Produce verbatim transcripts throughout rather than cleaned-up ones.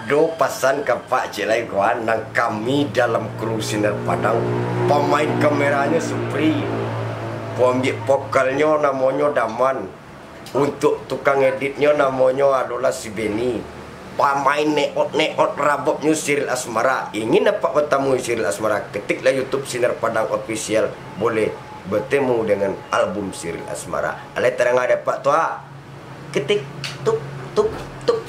Ado pasan ka Pak Cik lai kawan, nan kami dalam kru Sinar Padang, pamain kameranyo Supri, pambiak vokalnyo namonyo Daman, untuk tukang editnyo namonyo adolah si Beni, pamain neot-neot rabobnyo Siril Asmara. Ingin apak batamui Siril Asmara, ketiklah YouTube Sinar Padang Official, boleh bertemu dengan album Siril Asmara. Alai tadanga dek apak tu, ah. Ketik, tuk, tuk, tuk.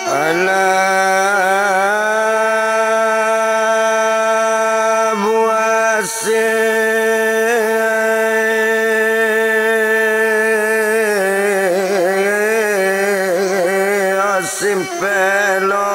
Alah buah si-, simpelo.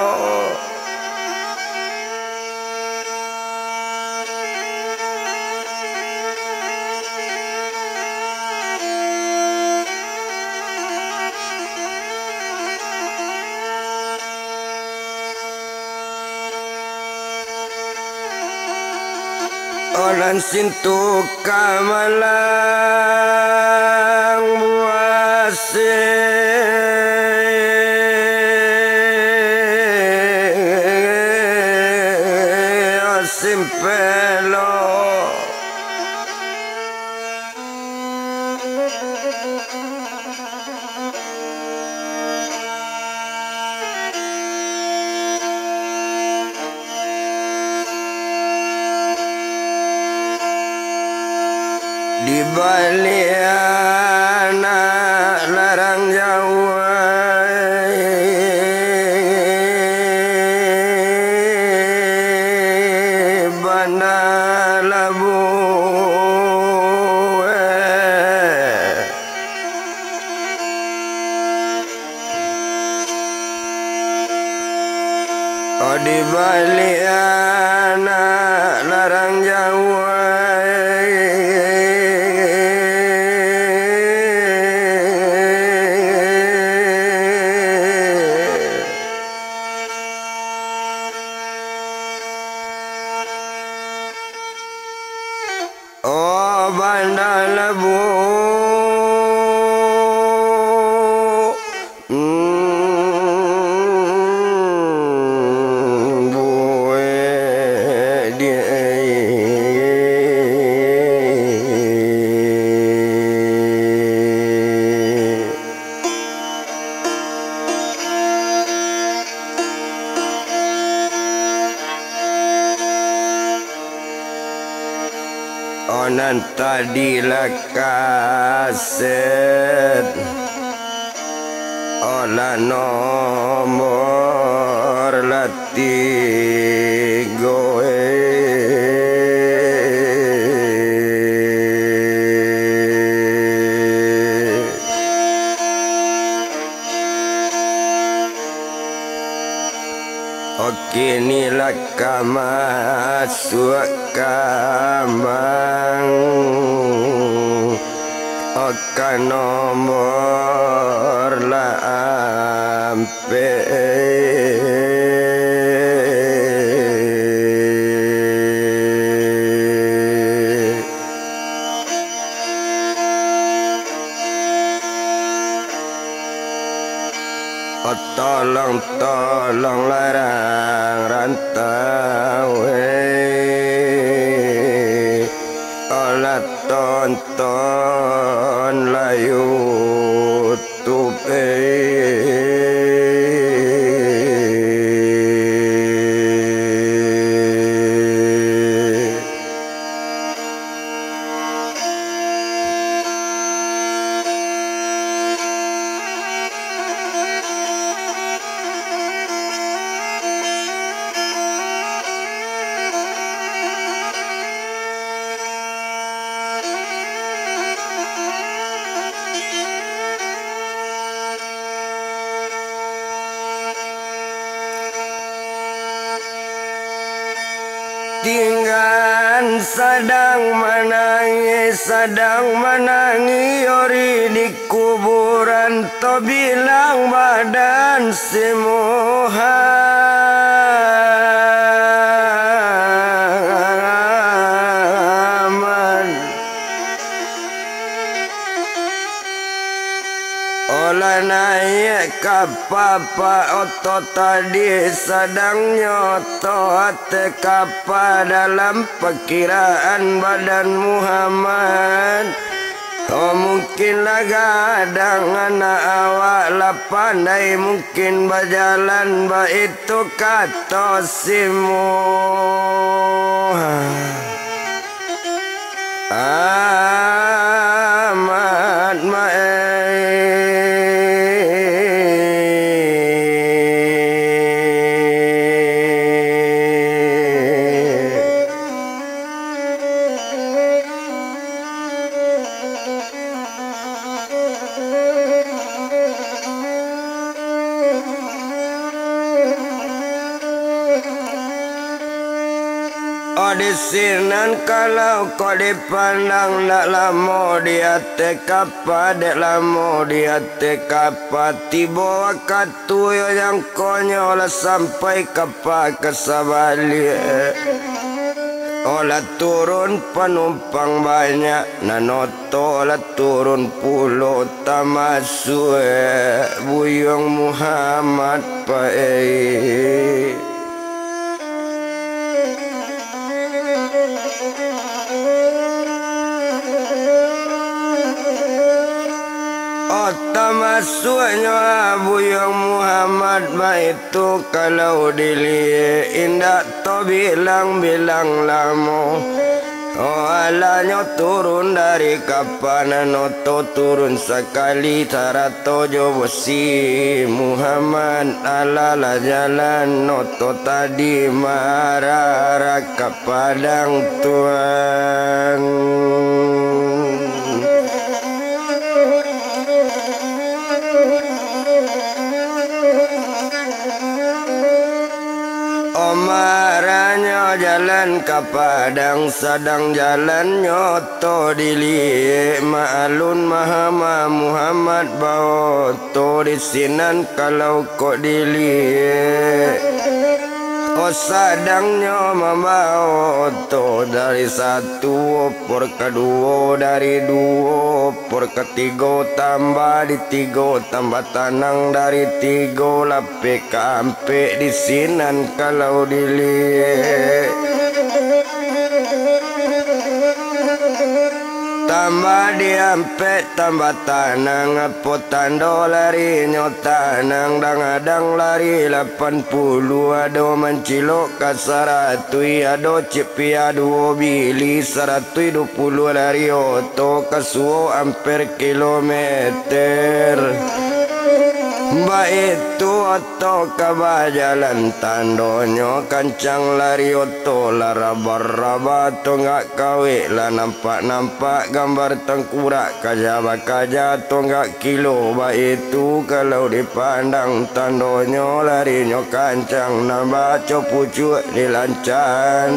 Onan sintu kamalang buasi simpelo. Di baliak anak larang jauah, Banda Labuah. Di baliak anak larang jauah. Oh, Banda Labuah. Mm, buek di Onan tadi lah kaset, olah nomor lah tigo, eh. Oke, ni lah ka masuak kambang, oka nomor lah ampek. Tonton lah YouTube. Tinggan sadang manangih, sadang manangih ori di kuburan, tabilang badan si Muhammad. Olah naiak ka papa oto tadi, sadang nyoto ateh kapa dalam pakiraan badan Muhammad. Oh, mungkin lah gadang anak awak, lah pandai mungkin bajalan, baitu kato si Muhammad. Amat maeh. Oh, di sinan kalau kok dipandang, ndak lamo di ateh kapa, dek lamo di ateh kapa, tibo wakatu yo jangkonyo lah sampai kapa ka sabaliak. Oh, lah turun panumpang banyak, nan oto lah turun pulo, tamasuak Buyuang Muhammad pai. Oh, tamasuaknyo Buyuang Muhammad baitu, kalau diliek indak tabilang-bilang lamo. Oh, alah nyo turun dari kapa, nan oto turun sakali sarato jo besi Muhammad, alah lah jalan oto tadi maarah ka padang tuan. Omaranyo jalan ka padang, sadang jalannyo oto diliek, maalun mahama Muhammad baoto di sinan kalau kok diliek. Oh, sadangnyo mambao oto dari satu opor kaduo, dari duo opor katigo, tambah di tigo, tambah tanang dari tigo lapeh ka ampek di sinan kalau diliek. Tambah di ampek, tambah tanang, apo tando larinyo tanang, dang-adang lari lapan puluah, ado mancilok ka saratuih, ado ciek pia duo bili, saratuih duo puluah lari oto, kasuo amper kilometer. Baitu oto ka bajalan, tandonyo kancang lari oto, lah raba-raba tonggak kawek, lah nampak-nampak gambar tangkurak, kaja-bakaja tonggak kilo, baitu kalau dipandang, tandonyo larinyo kancang, nan baco pucuak dilancan.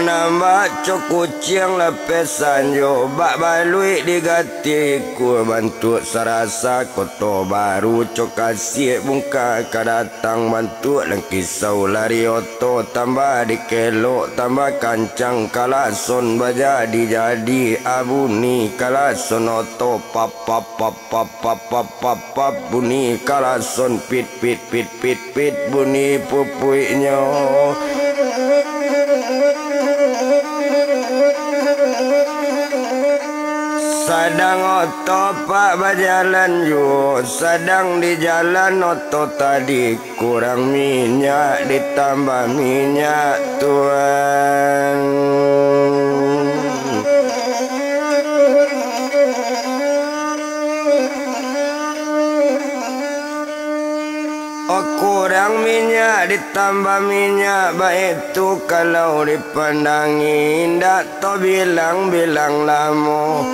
Nan bak cok kuciang lapeh sanjo, bak baluik digati ikua bantuak sarasa Koto Baru, cok kasiak bungka ka datang bantuak nan kisau lari oto, tambah dikelok, tambah kancang kalason bajadi-jadi, abuni kalason oto, pap, pap, pap, pap, pap, pap, pap, pap, bunyi kalason pit, pit, pit, pit, pit, bunyi pupuiknyo. Sadang oto pak bajalan juo, sadang di jalan oto tadi. Kurang minyak ditambah minyak, Tuan. Oh, kurang minyak ditambah minyak, baitu kalau dipandangi, indak tobilang-bilang lamo.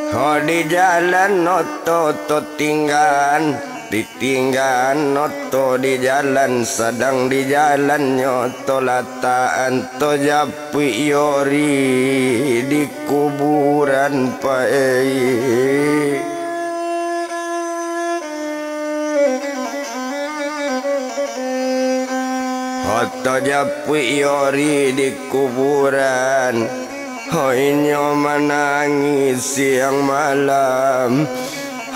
Oh, di jalan oto totinggaan. Ditinggaan oto di jalan, sadang di jalannyo oto latakan, tojapuik yori di kuburan paik. Oto japuik yori di kuburan. Ho inyo manangih siang malam.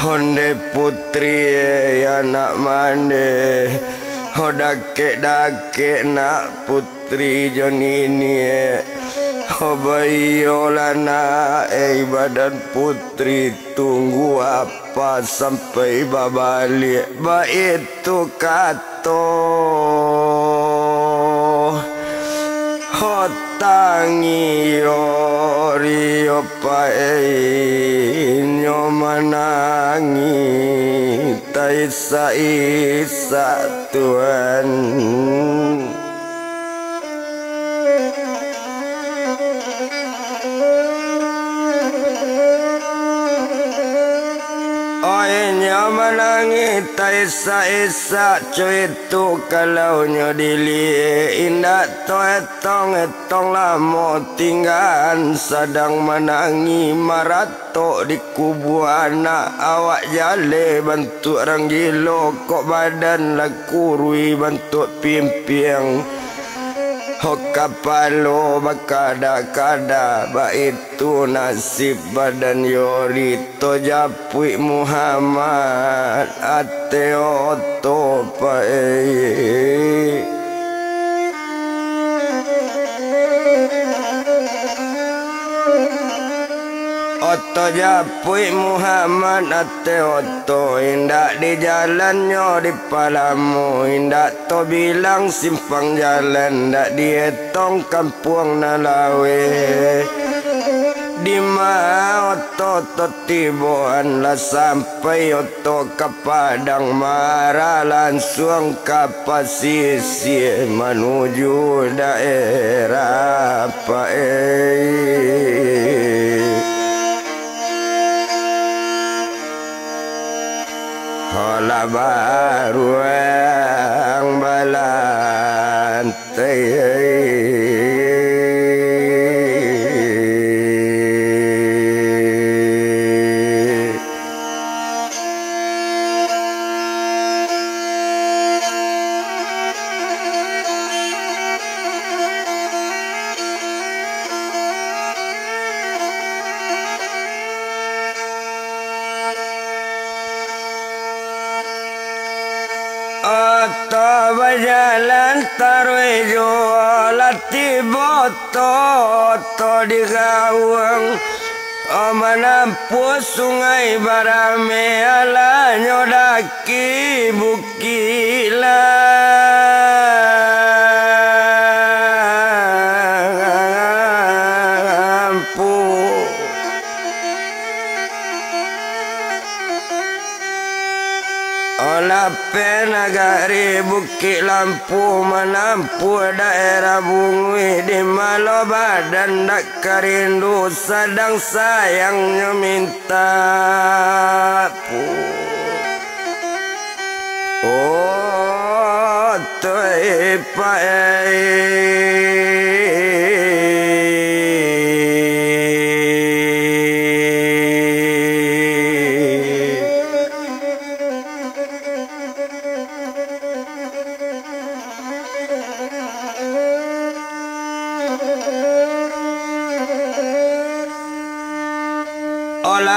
Onde putri, eh, anak mande. Ho dakek-dakek nak putri jo niniak. Ho baiyolah nak, eh, badan putri tunggu apa sampai babaliak. Baitu kato. Ho tangih yo rio paik, inyo manangih taisak-isak, Tuan. Oh, inyo manangih taisak-isak, cuit tu kalau nyo diliek, indak taetong-etong lamo tinggaan, sadang manangih maratok di kubua anak. Awak jaleh bantuak rang gilo, kok badan lah kuruih bantuak pimpiang, ho kapalo bakada-kada. Baitu nasib badan yori, tojapuik Muhammad, ateh oto paik. Oto japuik Muhammad, ateh oto, indak di jalannyo dipalamo, indak tobilang simpang jalan, indak dietong kampuang nan laweh. Dima oto totiboan, lah sampai oto ka Padang Mara, lansuang ka pasisia manuju daerah paik. Alah baruang balan. Oto bajalan taruih juo, lah tibo oto, oto di gauang. Manampuah sungai barame, alahnyo daki bukik lampuah. Lapeh nagari Bukik Lampuah, manampuah daerah Bunguih, di malo badan dak ka rindu, sadang sayangnyo minta pu-, oh, toi paik.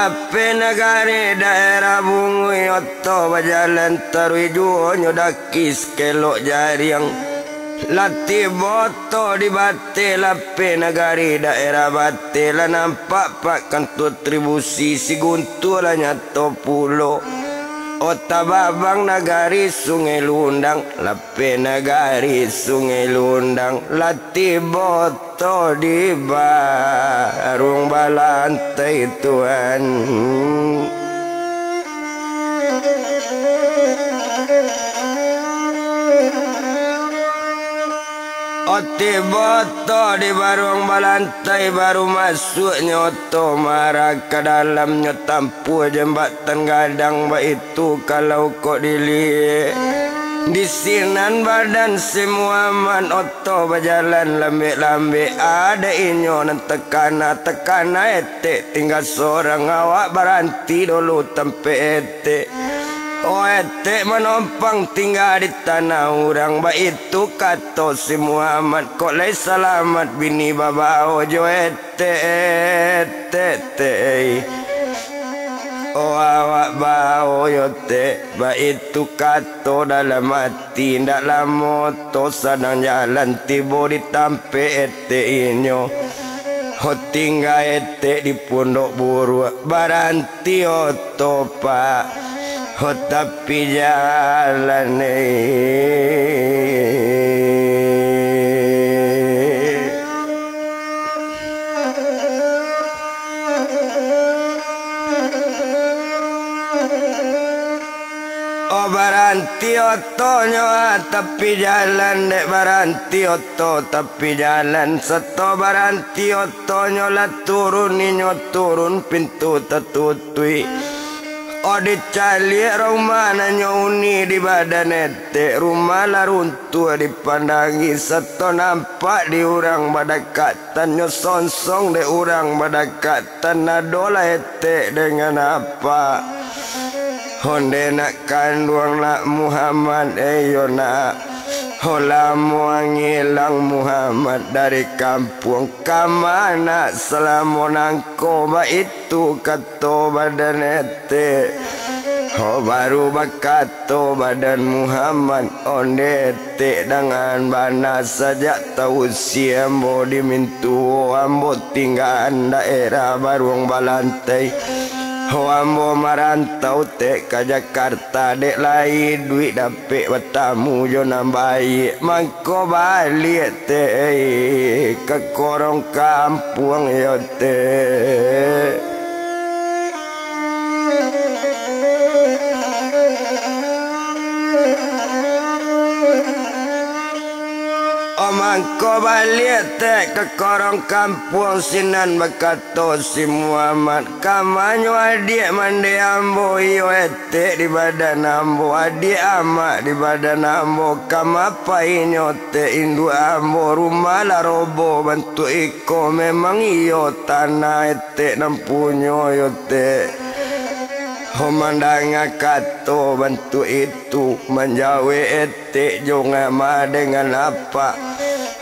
Lapeh nagari daerah Bunguih, oto bajalan taruih juo nyo daki sakelok jariang. Lah tibo oto di Bateh, lapeh nagari daerah Bateh, lah nampak pak kantua tribusi, si Guntur lah nyato pulo. Ota babang nagari Sungai Lundang, lapeh nagari Sungai Lundang, lah tibo oto di Baruang Balantai, Tuan. Oto tibo oto di Baruang Balantai, baru masuaknyo oto mara ka dalamnyo, tampuah jambatan gadang, baitu kalau kok diliek. Di sinan badan si Muhammad, oto bajalan lambek-lambek, ado inyo nan takana, takana etek tingga sorang, awak baranti dulu tampek etek. Oh, etek manompang tingga di tanah urang, baitu kato si Muhammad, kok lai salamat bini babao jo etek, etek, tek. Oh, awak bao yo, tek, baitu kato dalam ati. Indak lamo oto sadang jalan, tibo di tampek etek inyo. Ho, tingga etek di pondok buruak, baranti oto, pak. Ho, tapi jalan, eh. Oh, baranti otonyo, ah, tapi jalan, dek, baranti oto tapi jalan, sato baranti otonyo lah turun, inyo turun pintu tatutuik. Oh, dicaliak rumah nan nyo uni di badan etek, rumah lah runtuah dipandangi, sato nampak di urang badakatan, nyo songsong dek urang badakatan. Tan adolah etek dengan apak. Onde nak kanduang nak Muhammad, eh, iyo nak. Ho, lamo ngilang Muhammad dari kampuang, ka ma nak salamo nangko, baitu kato badan etek. Ho, baru bakato badan Muhammad, onde etek dangan bana, sajak tausia ambo di mintuo, ambo tinggaan daerah Baruang Balantai. Ho, ambo marantau tek ka Jakarta, dek lai iduik dapek batamu jo nan baiak, mangko baliak tek ka korong kampuang yo tek. Oh, mangko baliak tek ka korong kampuang sinan, bakato si Muhammad, ka ma nyo adiak mande ambo, iyo etek di badan ambo, adiak amak di badan ambo, ka ma painyo tek induak ambo, rumah lah roboh bantuak iko, memang iyo tanah etek nan punyo yo tek. Ho, mandanga kato bantuak itu, manjawek etek jo ngama dengan apak.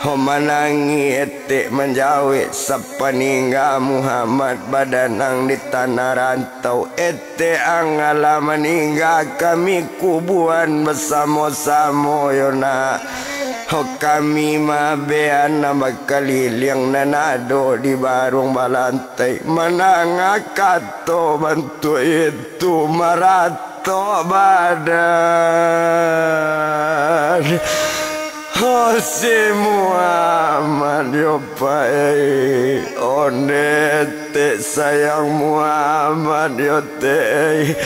Ho, manangih etek manjawek, sapaningga Muhammad badanang di tanah rantau, etek ang alah maningga kami kubuan basamo-samo yo nak. Ho, kami mabean nan bakaliliang nan ado di Baruang Balantai, mandanga kato bantuak itu, maratok badan. Ho, si Muhammad yo pai, onde tek sayang Muhammad yo tek.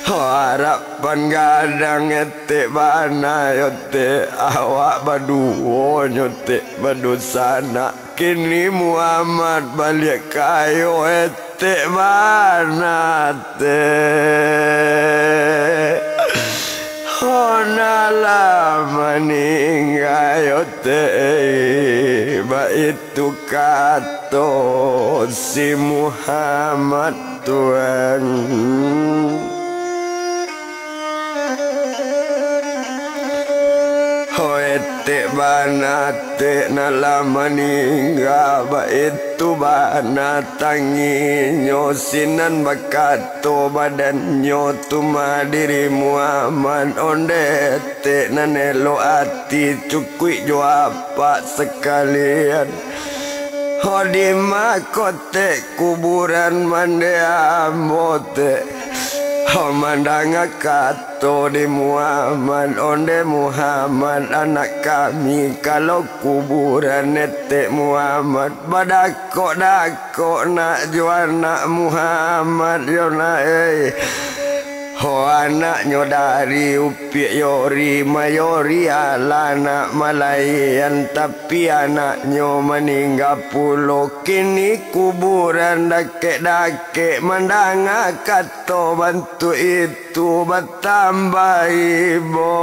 Ho, harapan gadang etek bana yo tek, awak baduo nyo tek badosanak. Kini Muhammad baliak kayo etek bana tek. Ho, nan lah maningga yo tek, baitu kato si Muhammad tuan. Ho etek bana tek nan lah maningga, baitu bana tanginyo, sinan bakato badannyo tu mah diri Muhammad, ondeh etek nan elok ati, cukuik jo apak sakalian. Ho di ma ko tek kuburan mandeh ambo tek? Ho mandanga kato di Muhammad, ondeh Muhammad anak kami, kalau kuburan etek Muhammad, badakok-dakok nak jo anak Muhammad yo nak, eh. Ho anaknyo dari upiak Yori, ma Yori alah nak malaian, tapi anaknyo maningga pulo. Kini kuburan dakek-dakek, mandanga kato bantuak itu batambah ibo.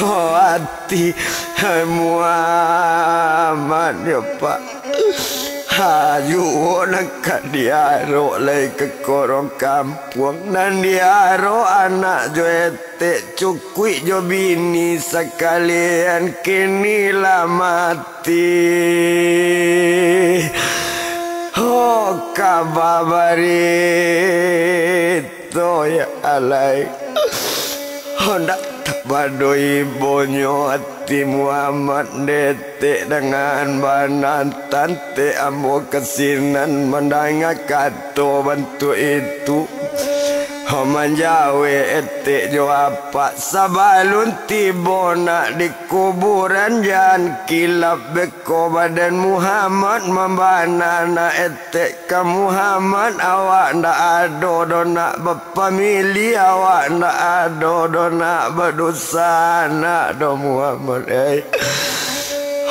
Ho ati, hai Muhammad yo, Pak. Ha juo nan ka diarok lai ka korong kampuang, nan diarok anak jo etek, cukuik jo bini sakalian, kini lah mati. Ho kaba barito yo alai. Ho ndak tabado ibonyo ati Muhammad dek etek dangan bana, tek ambo ka sinan mandanga kato bantuak itu. Ho manjawek etek jo apak, sabalun tibo nak di kuburan jan kilap beko badan Muhammad mambana nak etek. Ka Muhammad awak ndak ado doh nak bapamili, awak ndak ado doh nak badosa anak doh Muhammad, eh.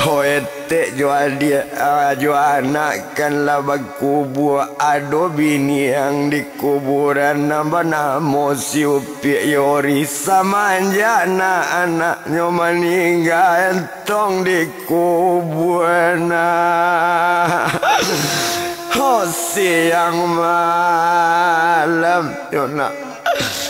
Ho etek jo adiak, ah, jo anak kan lah bakubua, ado bini ang di kuburan nan banamo si Upiak Yori, samanjak nak anaknyo maningga, tong dikubua nak. Ho siang malam yo nak.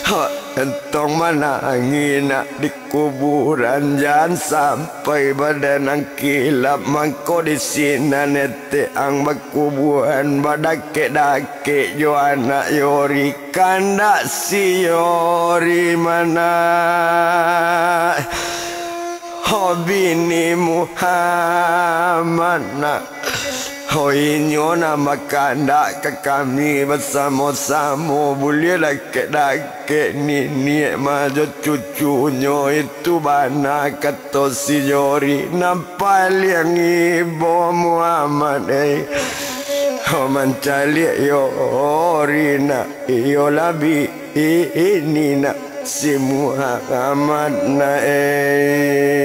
Ho entong manangih nak di kuburan, jan sampai badan ang kilap, mangko di sinan etek ang bakubuan badakek-dakek jo anak Yori, kandak si Yori mana. Ho bini Muhammad nak, ho inyo nan bakandak ka kami basamo-samo, buliah dakek-dakek niniak mah jo cucunyo, itu bana kato si Yori nan paliang ibo Muhammad, eh. Ho mancaliak Yori nak, iyo labi ini nak si Muhammad nak, eh.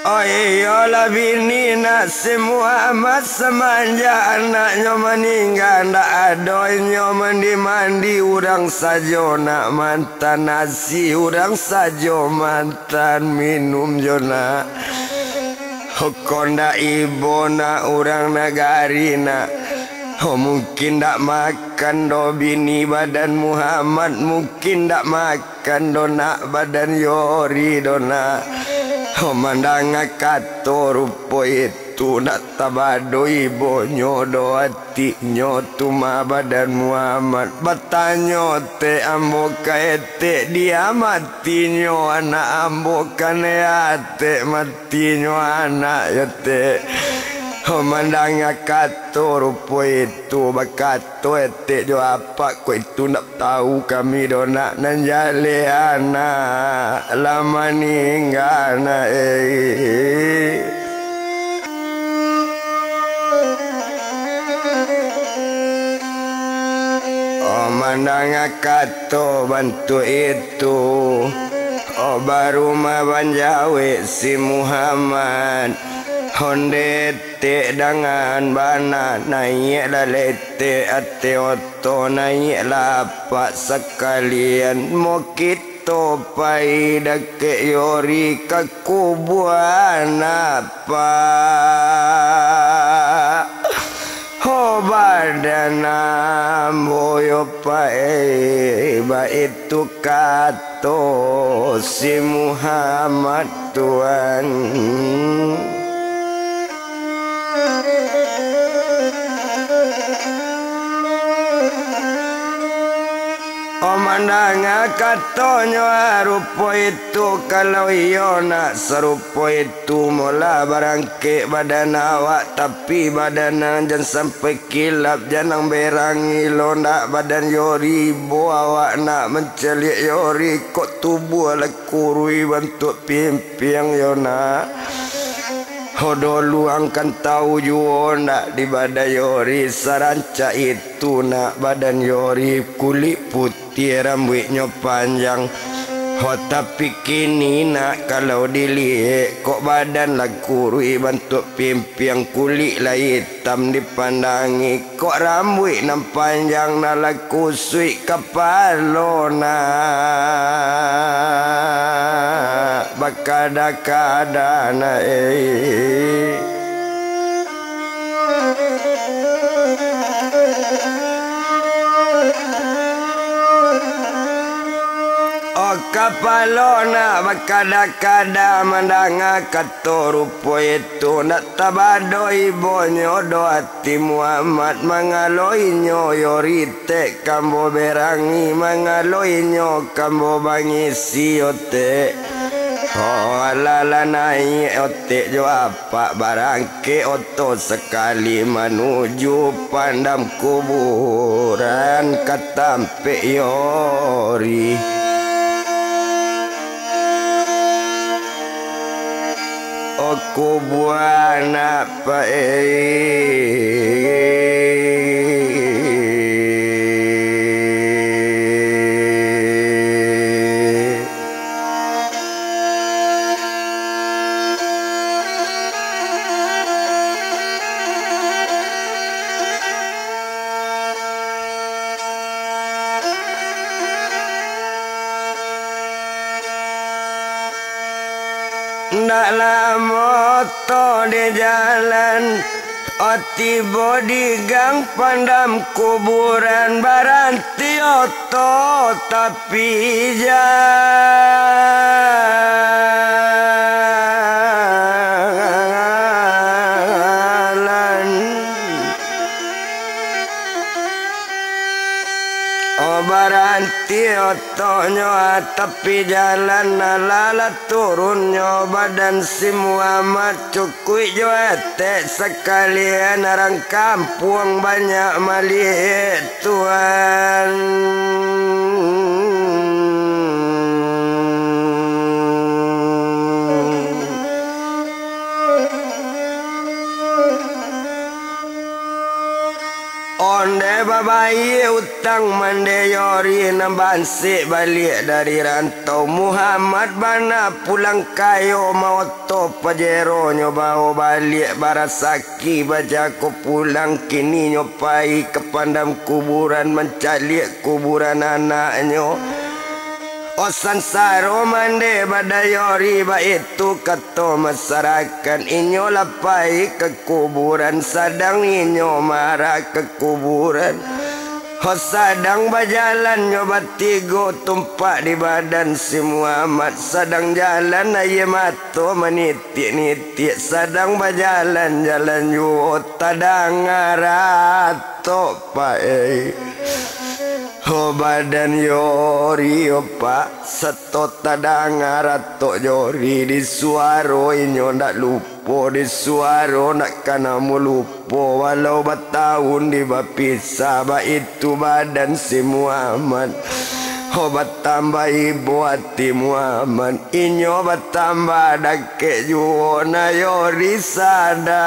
Oh iyolah bini nak si Muhammad, samanjak anaknyo maningga, ndak ado inyo mandi-mandi, urang sajo nak mantan nasi, urang sajo mantan minum jo nak. Ho kondak ibo nak urang nagari nak. Ho mungkin ndak makan doh bini badan Muhammad, mungkin ndak makan doh nak badan Yori doh nak. Ho mandanga kato rupo itu, ndak tabado ibonyo doh. Matinyo tu mah badan Muhammad. Batanyo tek ambo ka etek, dia matinyo anak ambo, kanai atek matinyo anak yo tek. Ho mandanga kato rupo itu, bakato etek jo apak ko itu, ndak tahu kami doh nak, nan jaleh anak lah maningga nak, eh. Oh mandanga kato bantuak itu, oh baru mah manjawek si Muhammad, ondeh tek dangan bana, naiaklah lai tek ateh oto, naiaklah apak sakalian, mo kito pai dakek Yori ka kubuan apak. Ho Namo yo pae, baitu kato si Muhammad tuan. O mandanga katonyo arupo itu, kalau iyo nak sarupo itu, molah barangkek badan awak, tapi badan nan jan sampai kilap, jan nan berang ilo nak badan yo ribo awak nak mancaliak yo ri, kok tubuah lah kurui bantuak pimpiang yo nak. Ho doluang kan tau juo nak di badan yo ri sarancak itu nak badan yo ri kulik putiah rambuiknyo panjang. Ho tapi kini nak kalau diliek kok badan lah kurui bantuak pimpiang kulik lah itam dipandangi. Kok rambuik nan panjang nan lah kusuik kapalo nak bakada-kada nak, eh. O kapalo nak bakada-kada mandanga kato rupo itu, nak tabado ibonyo doh. Ti Muhammad mangaloinyo yo ritek kambo berangi, mangaloinyo kambo bangisi otek. Ho alah lah naiak otek jo apak barangkek oto sakali manuju pandam kuburan katam pek yo ri. O kuburan apak e. Ndak lamo to di jalan, o tibo di gang pandam kuburan, baranti oto tapi jalan. O baranti otonyo tapi jalan, alah lah turunnyo badan si Muhammad, cukuik jo etek sakalian, urang kampuang banyak maliek tuan. Ondeh babayia utang mandeh yo ri nan bansek baliak dari rantau. Muhammad bana pulang kayo, maoto pajeronyo bao baliak, barasaki bajako pulang, kininyo pai ka pandam kuburan mancaliak kuburan anaknyo. O sansaro mandeh badan yo ri, baitu kato masarakaik, inyo lah pai ka kuburan, sadang inyo maarah ka kuburan. Ho sadang bajalan nyo batigo, tumpak di badan si Muhammad, sadang jalan aia mato manitiak-nitiak, sadang bajalan-jalan juo tadanga ratok, Pak, eh. Ho badan yo ri, yo Pak, sato tadanga ratok jo ri, di suaro inyo ndak lupo, di suaro ndak ka namo lupo, walau batahun di bapisah, baitu badan si Muhammad. Ho batambah ibo ati Muhammad, inyo batambah dakek juo, nan yo ri sadang.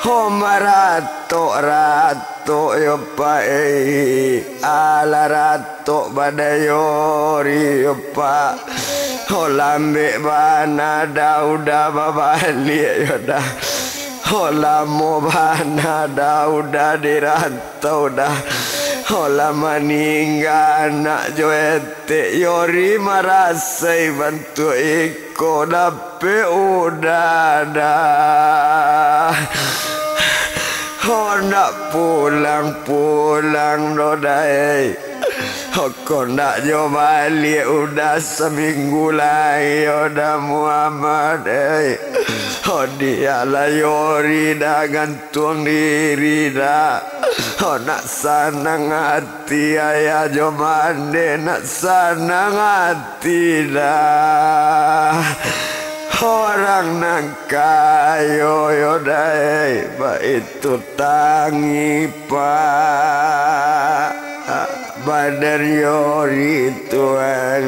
Ho maratok-ratok yo Pak, eh, alah ratok badan yo ri yo Pak. Ho lambek bana dah udah babaliak yo dah. Ho lamo bana dah udah di rantau dah. Ho lah maningga anak jo etek, yo ri marasai bantuak iko dapek udah dah. Ndak pulang-pulang doh, dai. Ho, kok ndak jo baliak, udah saminggu lai, yo Da Muhammad, ei. Ho, dialah Yori Da, gantuang diri Da. Ho, nak sanang ati ayah jo mande, nak sanang ati Da. Urang nan kayo yo, dai, baitu tangi pa badan Yori, tuan.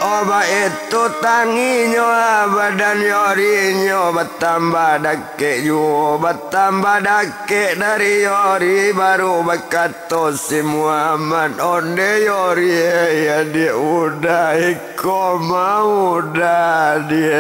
Oh, baitu tanginyo, ah, badan Yorinyo batambah dakek juo, batambah dakek dari Yori, baru bakato si Muhammad, "Onde Yori, eh, adiak uda, iko mah uda, diak."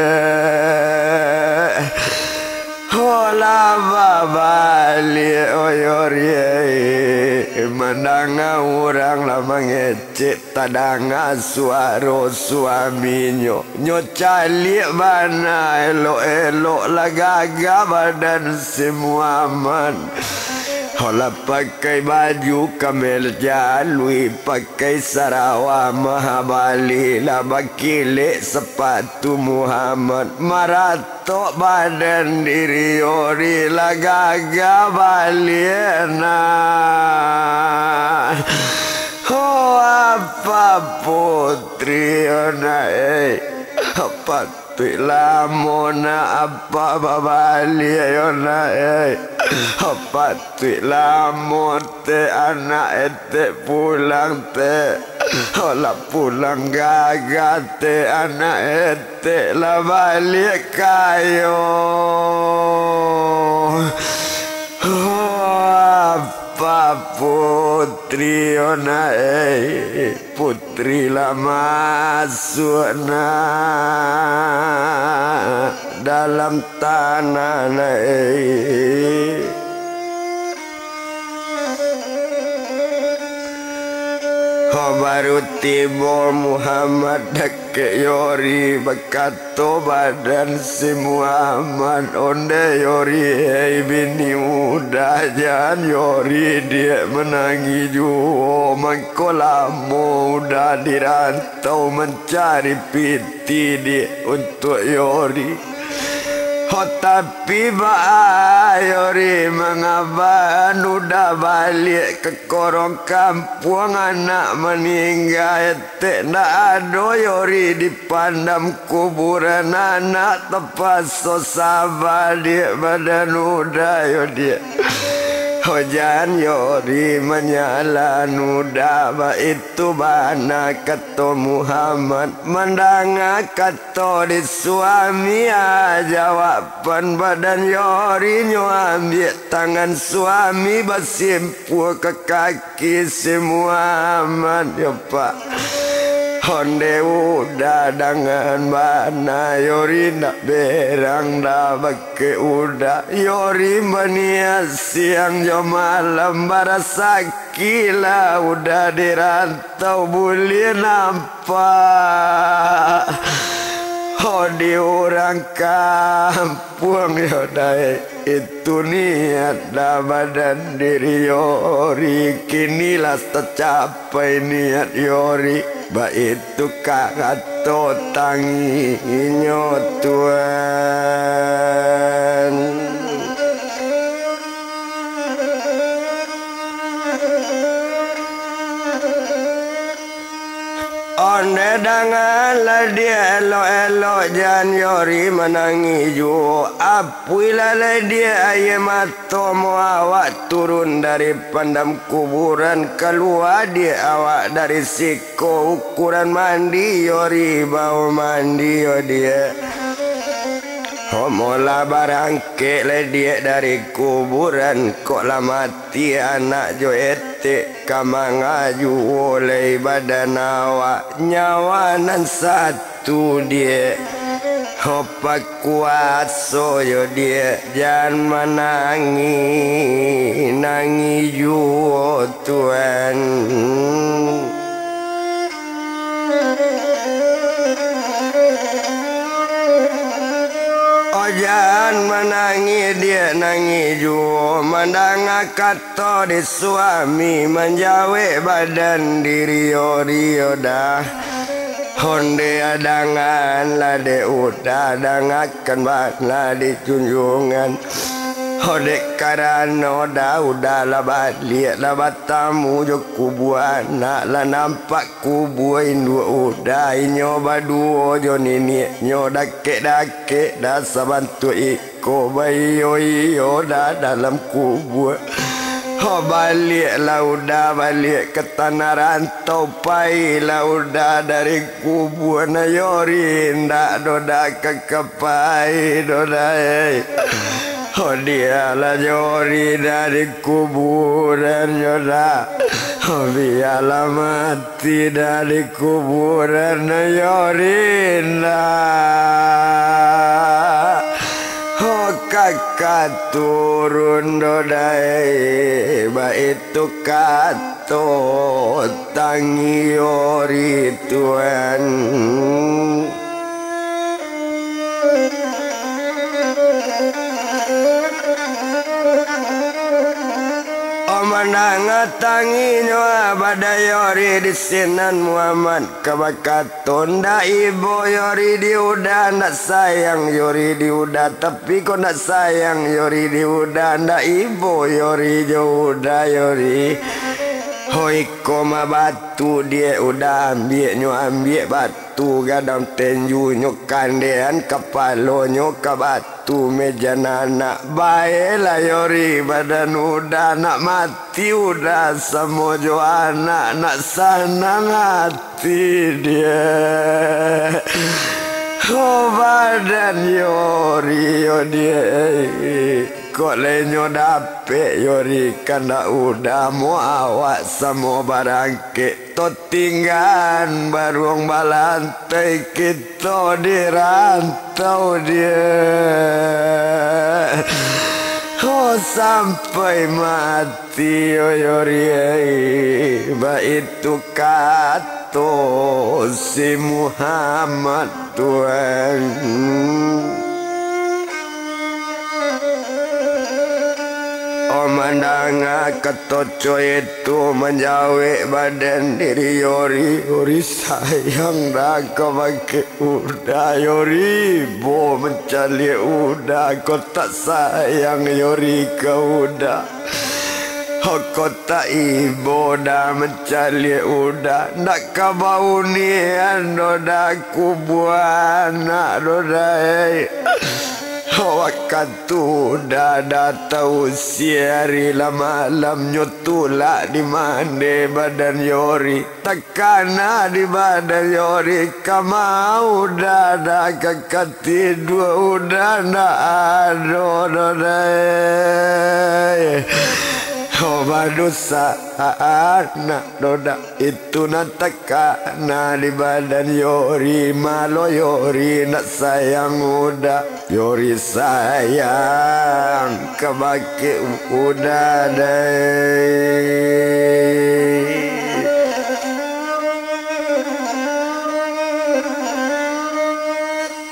Ho, lah babaliak, oh Yori, eh, mandanga urang lah mangecek, tadanga suaro suaminyo. Nyo caliak bana, elok-elok lah gagah badan si Muhammad. Ho, lah pakai baju kamel jalui, pakai sarawa mahabali, lah bakilek sapatu Muhammad, marat- tok badan diri Yori lah gagah baliak, nah. Ho, apa putri yo, nak, eh? Patuik lamo, nak, apa babaliak yo, nak, eh? Patuik lamo teh anak etek pulang teh. Ho, lah pulang gagah teh anak etek. Tek lah baliak kayo. Oh, apa putri yo, nak, eh? Putri lah masuak, nak, dalam tanah, nak, eh. Ho, baru tibo Muhammad dakek Yori, bakato badan si Muhammad, "Onde Yori, hei bini muda, jan Yori diak manangih juo, mangko lamo uda di rantau mancari piti diak untuak Yori." Ho, tapi baa Yori mangaban uda baliak ka korong kampuang, anak maningga etek, ndak ado Yori dipandam kuburan, anak tapaso saba diak badan uda yo diak. Ho, jan Yori manyalan uda, baitu bana kato Muhammad, mandanga kato Tadi suami, ah, jawaban badan Yori, nyo ambiak tangan suami, basimpua ka kaki si Muhammad, yo, Pak. Onde uda dangan bana, Yori ndak berang dah bakeh uda. Yori baniaik siang jo malam, barasaki lah uda di rantau buliah nampak. Ho, di urang kampuang yo dai, itu niat dah badan diri Yori, kini lah tacapai niat Yori, baitu kato tanginyo, Tuan. Onde danganlah diak elok-elok, jan Yori manangih juo. Apuihlah lai diak aia mato mo awak turun dari pandam kuburan, kalua diak awak dari siko ukuran mandi Yori bao mandi yo diak. Homolah barangkek lai diak dari kuburan, kok lah mati anak jo etek, ka manga juo lai badan awak, nyawa nan satu diak. Ho pakuaso yo diak, jan manangih, nangih juo Tuan. Jan manangih, diak nangih juo, mandanga kato di suami, manjawek badan diri Yori Uda. Ondeh adangan lah dek Uda, dangakan bana di junjuangan. Ondeh karano Uda, Uda lah baliak, lah batamu jo kubua anak, lah nampak kubua induak Uda, inyo baduo jo niniaknyo, dakek-dakek dah sabantuak iko, baiyo-iyo dah dalam kubua. Ho, baliaklah Uda, baliak ka tanah rantau, pailah Uda dari kubua, nah Yori indak doh dah ka, ka pai doh dah, eh. Ho, dialah Yori dari kuburan nyo dah. Ho, bialah mati dah di kuburan nyo Yori dah. Ho, ka, ka turun doh dah, eh, baitu kato tangi Yori tuan. Oh, mandanga tanginyo, ah, badan Yori di sinan Muhammad ka bakato, ndak ibo Yori di Uda, ndak sayang Yori di Uda, tapi kok ndak sayang Yori di Uda, ndak ibo Yori jo Uda, Yori. Hoi, ko mah batu diak Uda, ambiaknyo, ambiak batu gadang tenjunyo, kandean kapalonyo ka batu meja anak. Baelah Yori, badan Uda nak mati, Uda samo jo anak nak sanang ati diak. Oh, badan Yori, yo diak. Kok lai nyo dapek Yori kandak Uda, mo awak samo barangkek, totinggaan baruang balantai, kito di rantau diak. Oh, sampai mati, oh Yori, baitu kato si Muhammad tuan. Oh, mandanga kato co itu, manjawek badan diri Yori, Yori sayang dah kabake Uda, Yori ibo mancaliak Uda, kok tak sayang Yori ka Uda. Kok tak ibo dah mancaliak Uda, ndak ka baunian doh dah kubua anak doh dah, eh. Wakatu Uda dah tausia ari lah malam, nyo tulak di mande badan Yori. Takana di badan Yori, kama Uda dah ka katidua, Uda ndak ado doh dah. Oh, badosa anak doh dah. Itu nan takana di badan Yori, malo Yori ndak sayang Uda. Yori sayang kabake Uda dai.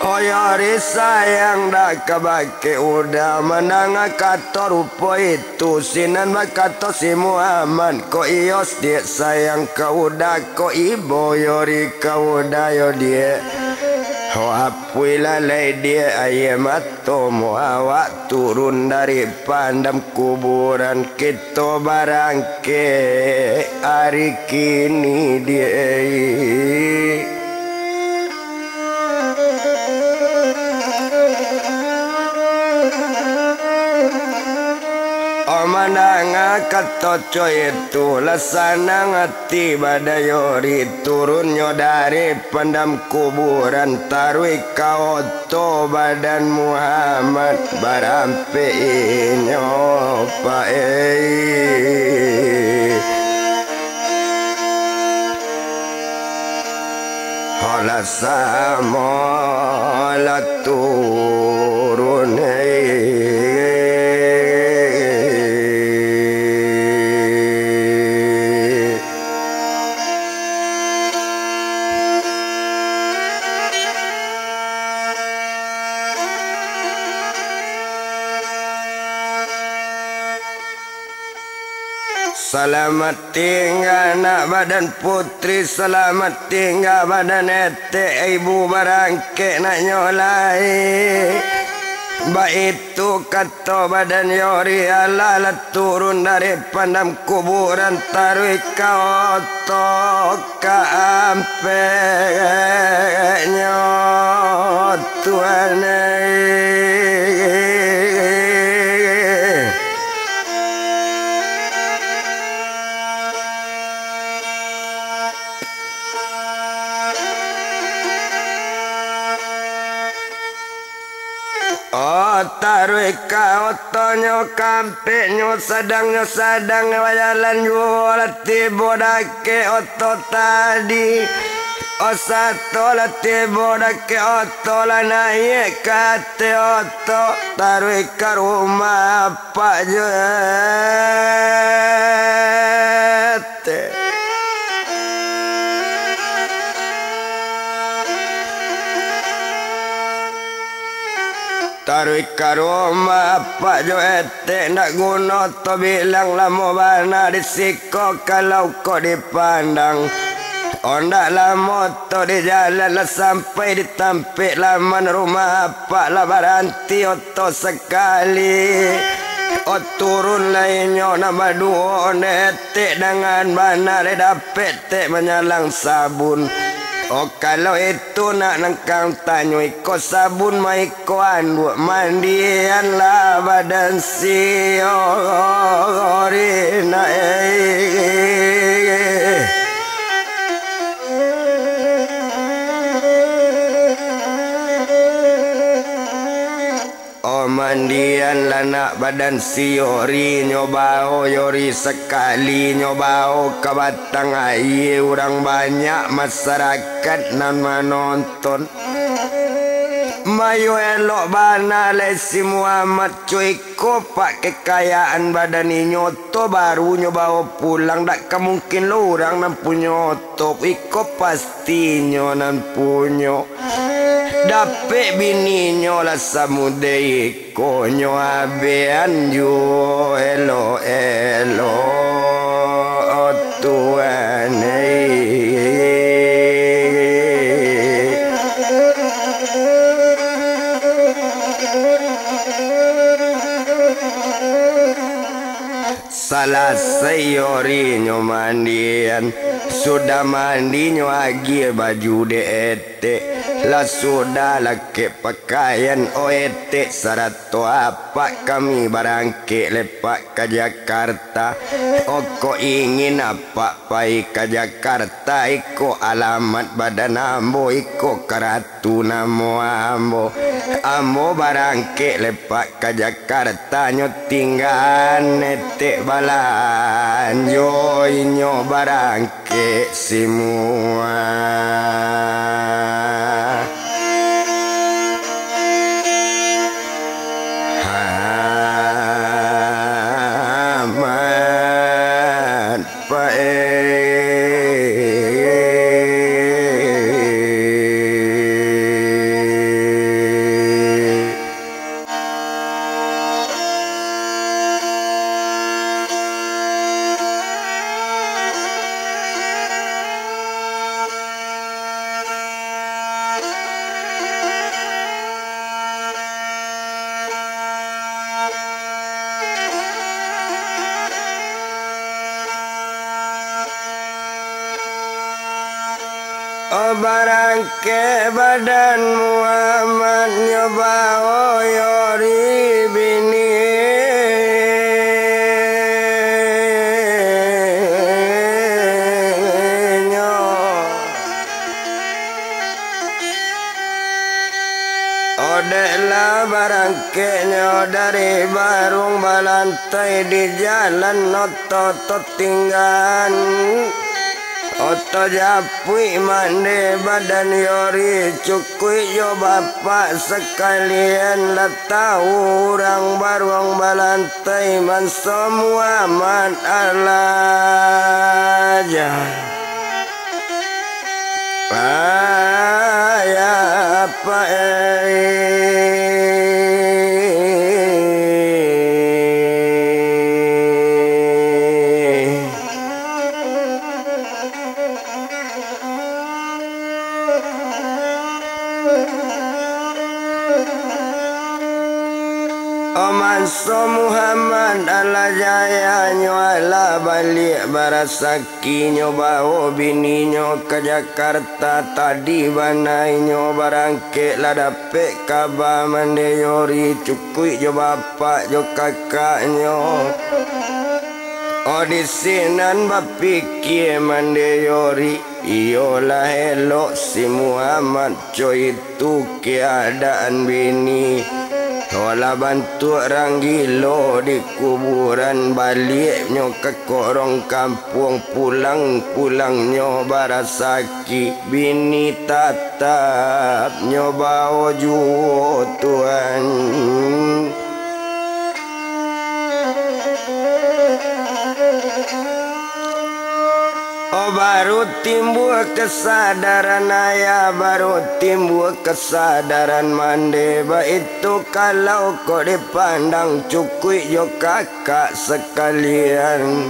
Oh, Yori sayang dak kabake Uda, mandanga kato rupo itu, sinan bakato si Muhammad, kok iyo diak sayang ka Uda, kok ibo Yori ka Uda yo diak. Ho, apuilah lai diak aia mato, mo awak turun dari pandam kuburan, kito barangkek ari kini diak. Oh, mandanga kato co itu, lah sanang ati badan Yori, turunnyo dari pandam kuburan, taruih ka oto badan Muhammad, barampek inyo payi. Ho, lah samo lah turun, eh. Salamat tingga nak badan putri, salamat tingga badan etek, ibu barangkek nak nyo lai. Baitu kato badan Yori, alah lah turun dari pandam kuburan, taruih ka oto ka ampeknyo, Tuan ai. Oh, taruih ka otonyo, ka ampeknyo, sadang nyo sadang bajalan juo, lah tibo dakek oto tadi. Oh, sato lah tibo dakek oto, lah naiak ka ateh oto, taruih ka rumah apak jo etek. Taruih ka rumah apak jo etek, ndak guno to bilang, lamo bana di siko kalau kok dipandang. Ondak lamo to di jalan, lah sampai di tampek laman rumah apak, lah baranti oto sakali. O turun lai nyo nan baduo, onde etek dangan bana lai dapek tek manyalang sabun. Oh, kalau itu nak nangkang tanyo, iko sabun ma iko anduak, mandianlah badan si Yori nak, eh. Oh, mandianlah nak badan si Yori, nyo bao Yori sakali, nyo bao ka batang aia, urang banyak masarakat nan manonton. Mayo elok bana lai si Muhammad, cuy, iko pak kekayaan badan inyo to baru nyo bao pulang, dak ka mungkin lo urang nan punyo to, iko pastinyo nan punyo. Dapek bininyo lah samudeh iko, nyo abean juo elok-elok, Tuan ai. Salasai Yori nyo mandian, sudah mandi nyo agiah baju dek etek, lah sudah lakek pakaian, o etek sarato apak kami barangkek lepak ka Jakarta. Oko ingin apak pai ka Jakarta, iko alamat badan ambo, iko karatu namo ambo. Ambo barangkek lepak ka Jakarta, nyo tinggaan etek balanjo, inyo barangkek simua. Amat pae. Oh, barangkek badan Muhammad, nyo bao Yori bininyo. Odeklah barangkeknyo dari baruang balantai, di jalan oto tatinggaan. Oto japuik mande badan Yori, cukuik jo bapak sakalian, lah tahu urang baruang balantai. Taiman semua amat alaja. Ayah apa eh. Manso Muhammad alah jayanyo alah baliak barasaki. Kinyo bawo bininyo ka Jakarta, tadi bana inyo barangkek lah dapek kaba mande Yori cukuik jo bapak jo kakaknyo. Oh, di sinan bapikie mande Yori, iyolah elok si Muhammad. Coitu keadaan bini, olah bantuak rang gilo di kuburan, baliaknyo ka korong kampuang, pulang-pulangnyo barasaki, bini tatap nyo bawo juo, Tuan. Oh, baru timbua kasadaran ayah, baru timbua kasadaran mande, baitu kalau kok dipandang cukuik jo kakak sakalian.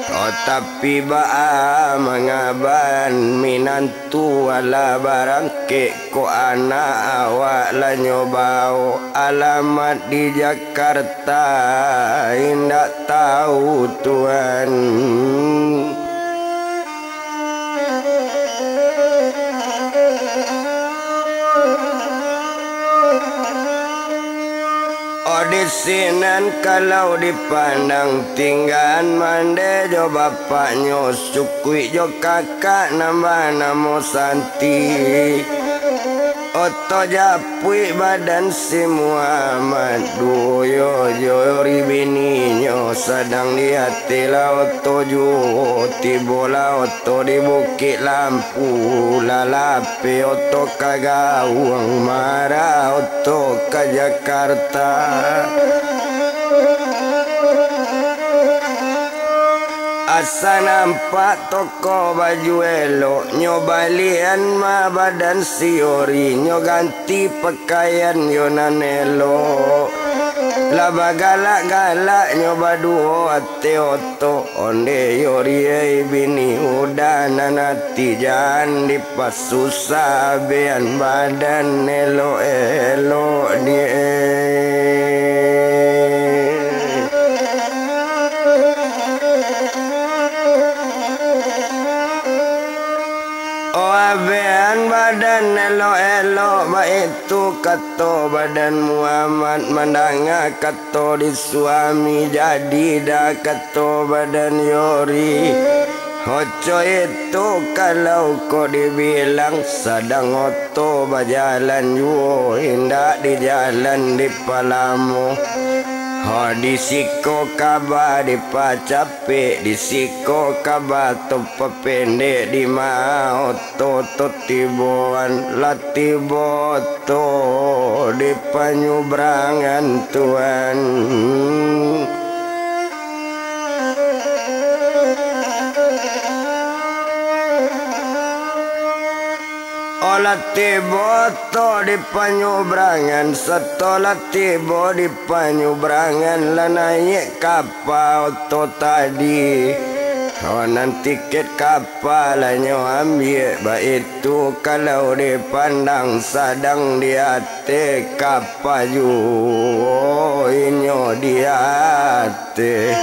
Oh, tapi baa mangaban minan tu alah barangkek, kok anak awak lah nyo bawo, alamat di Jakarta indak tahu, Tuan. Oh, di sinan kalau dipandang, tinggaan mande jo bapaknyo, cukuik jo kakak nan banamo Santi. Oto japuik badan si Muhammad, duo yo jo Yori bininyo sadang di ateh lah oto juo, tibolah oto di Bukik Lampu. Lalapeh oto ka Gawang, marah oto ka Jakarta. Asa nampak toko baju elok, nyo balian mah badan si Yori, nyo ganti pakaian yo nan elok. Lah bagalak-galak nyo baduo ateh oto. Onde Yori, ei bini, udah nan ati, jan dipasusah, abean badan elok-elok ni, ei. Oh, abean badan elok-elok, baitu kato badan Muhammad, mandanga kato di suami, jadi dah kato badan Yori. Oco itu kalau kok dibilang, sadang oto bajalan juo, indak di jalan dipalamo. Ho, di siko kaba dipacapek, di siko kaba tu papendek, di ma oto tu tiboan, lah tibo oto di panyubrangan, Tuan. Oh, lah tibo oto di panyubrangan, satolah tibo di panyubrangan, lah naiak kapa oto tadi. Oh, nan tiket kapa lah nyo ambiak, baitu kalau dipandang, sadang di ateh kapa juo inyo di ateh.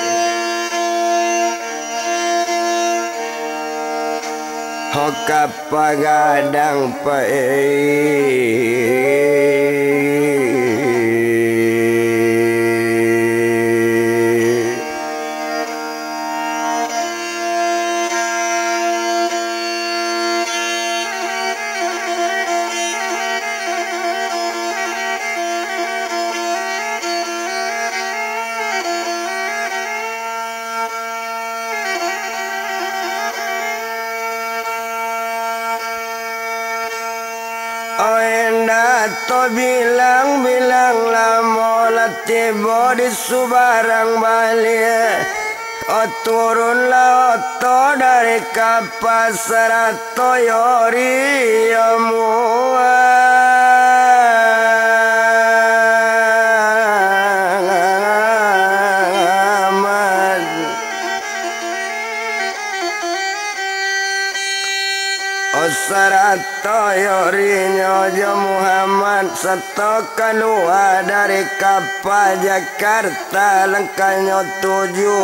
Ho, kapa gadang paik. Oh, indak tabilang-bilang lamo lah tibo di subarang baliak. Oh, turunlah oto dari kapa sarato Yori, yo Muhammad. Oh, sara- Sato yorinyo jo Muhammad, sato kalua dari kapa Jakarta langkahnyo tuju.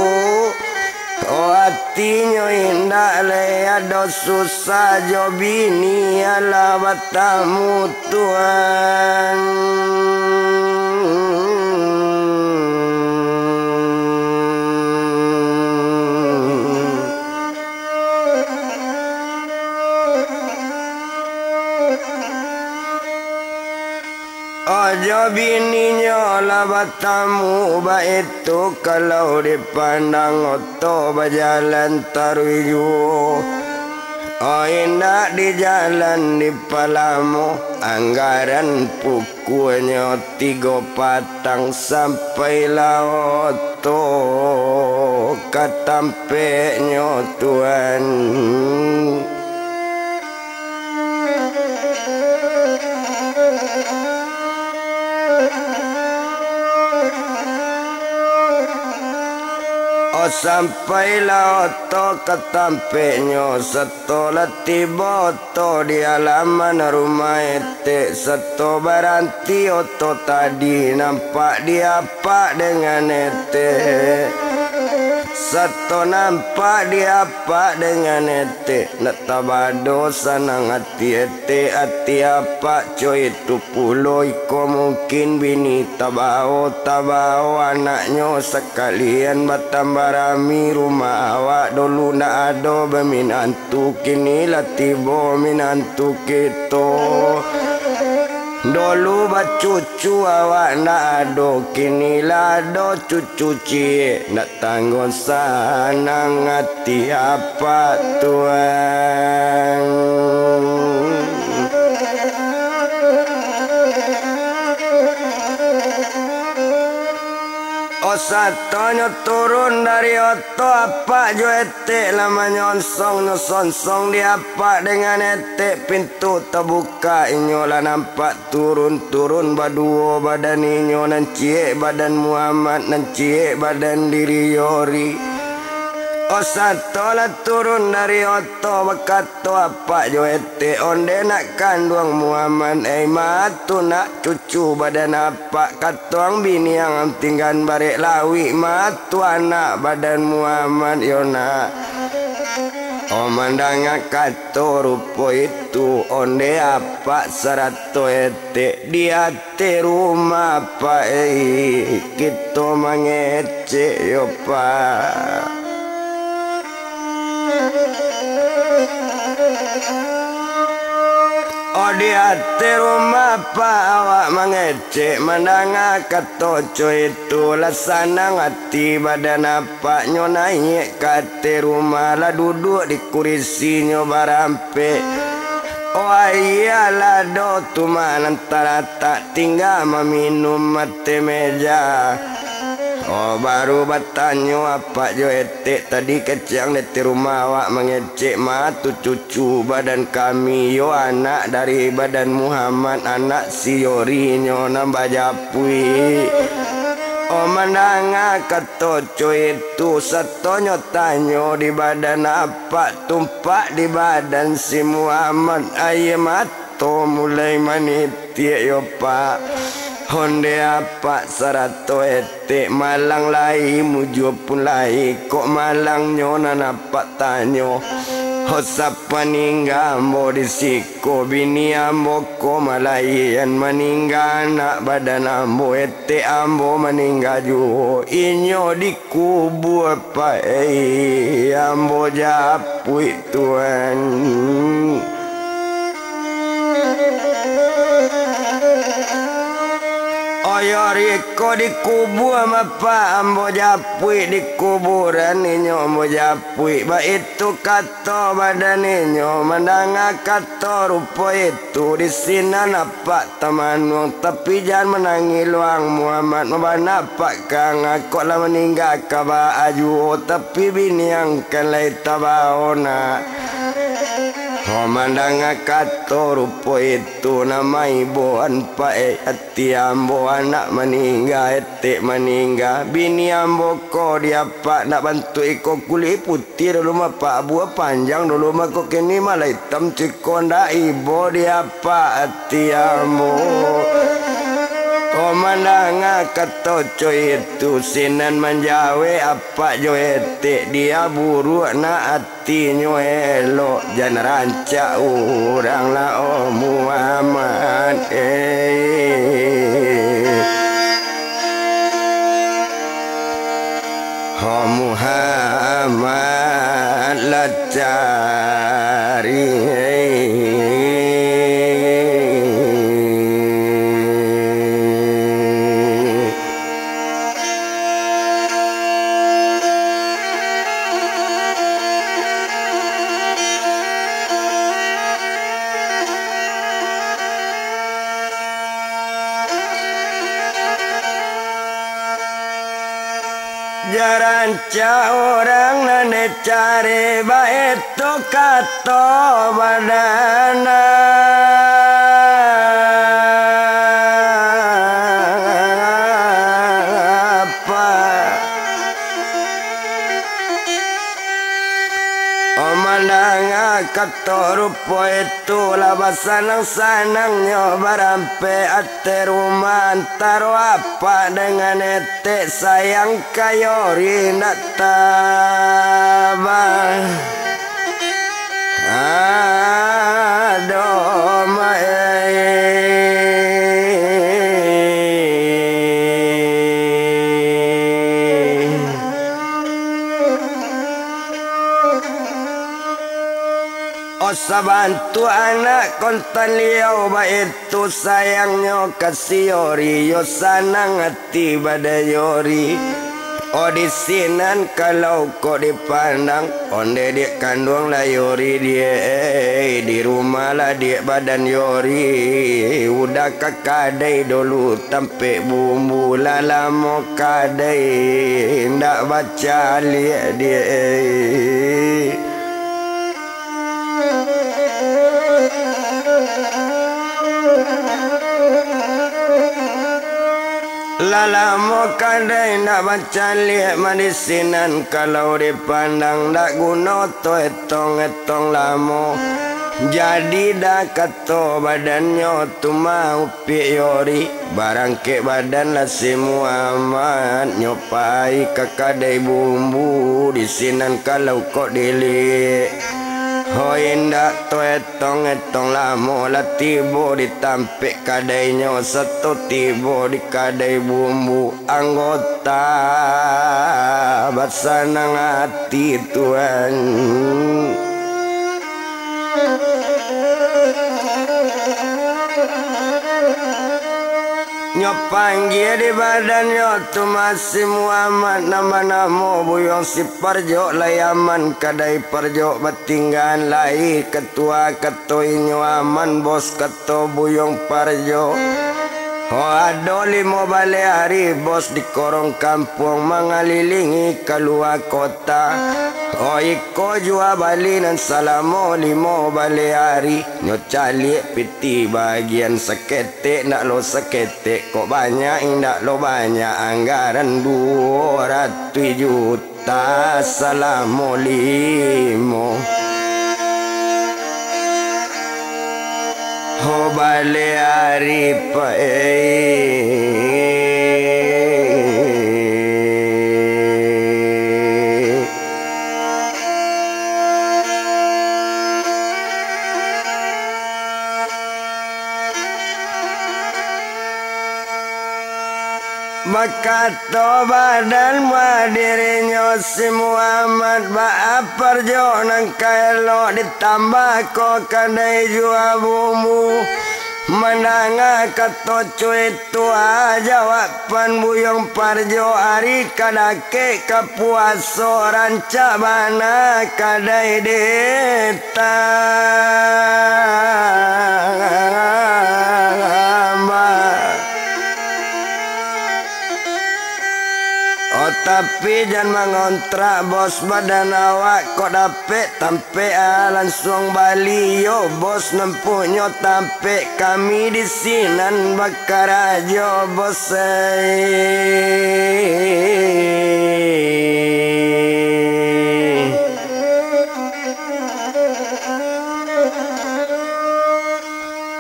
Oh, atinyo indak lai ado susah jo bini, alah batamu Tuan. Ojo bininyo lah batamu, baitu kalau dipandang oto bajalan taruih juo. Oh, indak di jalan dipalamo, anggaran pukuanyo tigo patang sampailah oto ka tampeknyo Tuan. Oh, sampailah oto ka tampeknyo, sato lah tibo oto di alaman rumah etek, sato baranti oto tadi, nampak di apak dengan etek. Sato nampak di apak dengan etek, nak tabado sanang ati etek, ati apak co itu pulo iko mungkin bini tabao, tabao anaknyo sakalian batambah rami. Rumah awak dulu ndak ado baminan tu, kini lah tibo minantu kito. Dulu bacucu awak ndak ado, kini lah ado cucu ciek, ndak tanggo sanang ati apak Tuan. Oh, satonyo turun dari oto, apak jo etek lah manyonsong, nyo sonsong di apak dengan etek, pintu tabuka, inyo lah nampak turun-turun baduo badan inyo, nan ciek badan Muhammad, nan ciek badan diri Yori. Oh, sato lah turun dari oto, bakato apak jo etek, onde nak kanduang Muhammad, ei, ma tu nak cucu badan apak, katuang biniang tinggan barek lawik, ma tu anak badan Muhammad yo nak. Oh, mandanga kato rupo itu, onde apak sarato etek, di ateh rumah apak, ei, kito mangecek yo, Pak. Oh, di ateh rumah apak awak mangecek, mandanga kato co itu, lah sanang ati badan apaknyo, naiak ka ateh rumah, lah duduak di kurisinyo barampek. Oh, aia lah ado tu, ma nan talatak, tingga maminum ateh meja. Oh, baru batanyo apak jo etek tadi, kecek ang di ateh rumah awak mangecek, ma tu cucu badan kami, yo anak dari badan Muhammad, anak si Yori nyo nan bajapuik. Oh, mandanga kato co itu, satonyo tanyo di badan apak, tumpak di badan si Muhammad, aia mato mulai manitiak yo, Pak. Onde apak sarato etek, malang lai, mujua pun lai, kok malangnyo nan apak tanyo. Ho, sapaningga ambo di siko, bini ambo ko malaian, maningga anak badan ambo, etek ambo maningga juo, inyo di kubua, Pak, ei, ambo japuik, Tuan. Oyo riko dikubua, ma Pak, ambo japuik, di kuburan inyo ambo japuik, baitu kato badan inyo, mandanga kato rupo itu, di sinan apak tamanuang, tapi jan manangih luang Muhammad, mabana apak kangah, kok lah maningga ka baa juo, tapi bini ang kan lai tabao nak. Ho mandanga kato rupo itu, nan maiboan paek ati ambo, anak maningga, etek maningga, bini ambo ko diapak, nak bantuak iko kulik putiah dulu mah, Pak, buah panjang dulu mah, kok kini malah itam ciko, ndak ibo diapak ati ambo. Ho mandanga kato co itu, sinan manjawek apak jo etek, dia buruak nak atinyo elok, jan rancak urang lah, oh Muhammad, eh. Oh Muhammad lah cari, eh. Jan rancak urang nan dicari, baitu kato badan apak. Oh, mandanga kato rupo itu, lah basanang-sanangnyo barampek ateh rumah, antaro apak dangan etek, sayang ka Yori ndak tabah. Aduh, ma-, eh. Oh, sabantuak anak kontan liau, baitu sayangnyo ka si Yori, yo sanang ati badan Yori. Oh, di sinan kalau kok dipandang, ondeh diak kanduang lah Yori, diak, eh, di rumah lah diak badan Yori, udah ka kadai dulu tampek bumbu, lah lamo kadai ndak bacaliak, diak, eh. Lah lamo kadai ndak bacaliak, ma di sinan kalau dipandang, ndak guno tu etong-etong lamo. Jadi dah kato badannyo tu mau Pik Yori, barangkek badan lah si Muhammad, nyo pai ka kadai bumbu, di sinan kalau kok diliek. Hoi, indak tu etong-etong lamo lah tibo di tampek kadainyo, sato tibo di kadai bumbu, anggota basanang ati, Tuan. Nyo panggia di badannyo tu ma si Muhammad, nan banamo Buyuang si Parjok, lai aman kadai Parjok, batinggaan lai katua, kato inyo aman, bos, kato Buyuang Parjok. Ho, ado limo baleh ari, bos, di korong kampuang, mangalilingi kalua kota. Oh, iko jua bali nan salamo limo baleh ari, nyo caliak pitih bagian saketek, ndak lo saketek, kok banyak, indak lo banyak, anggaran duo ratuih juta salamo limo. Ho, baleh ari, Pak, eh. Bakato badan muadirinyo si Muhammad, baa Parjok nan ka elok, ditambah ko kadai jua bumbu. Mandanga kato cuitua, jawaban Buyuang Parjok, ari ka dakek ka puaso, rancak bana kadai ditambah. Oh, tapi Tapi jan mangontrak, Bos, badan awak kok dapek tampek, ah, lansuang bali yo, Bos, nampuaknyo tampek kami di sinan bakarajo, Bos, eh.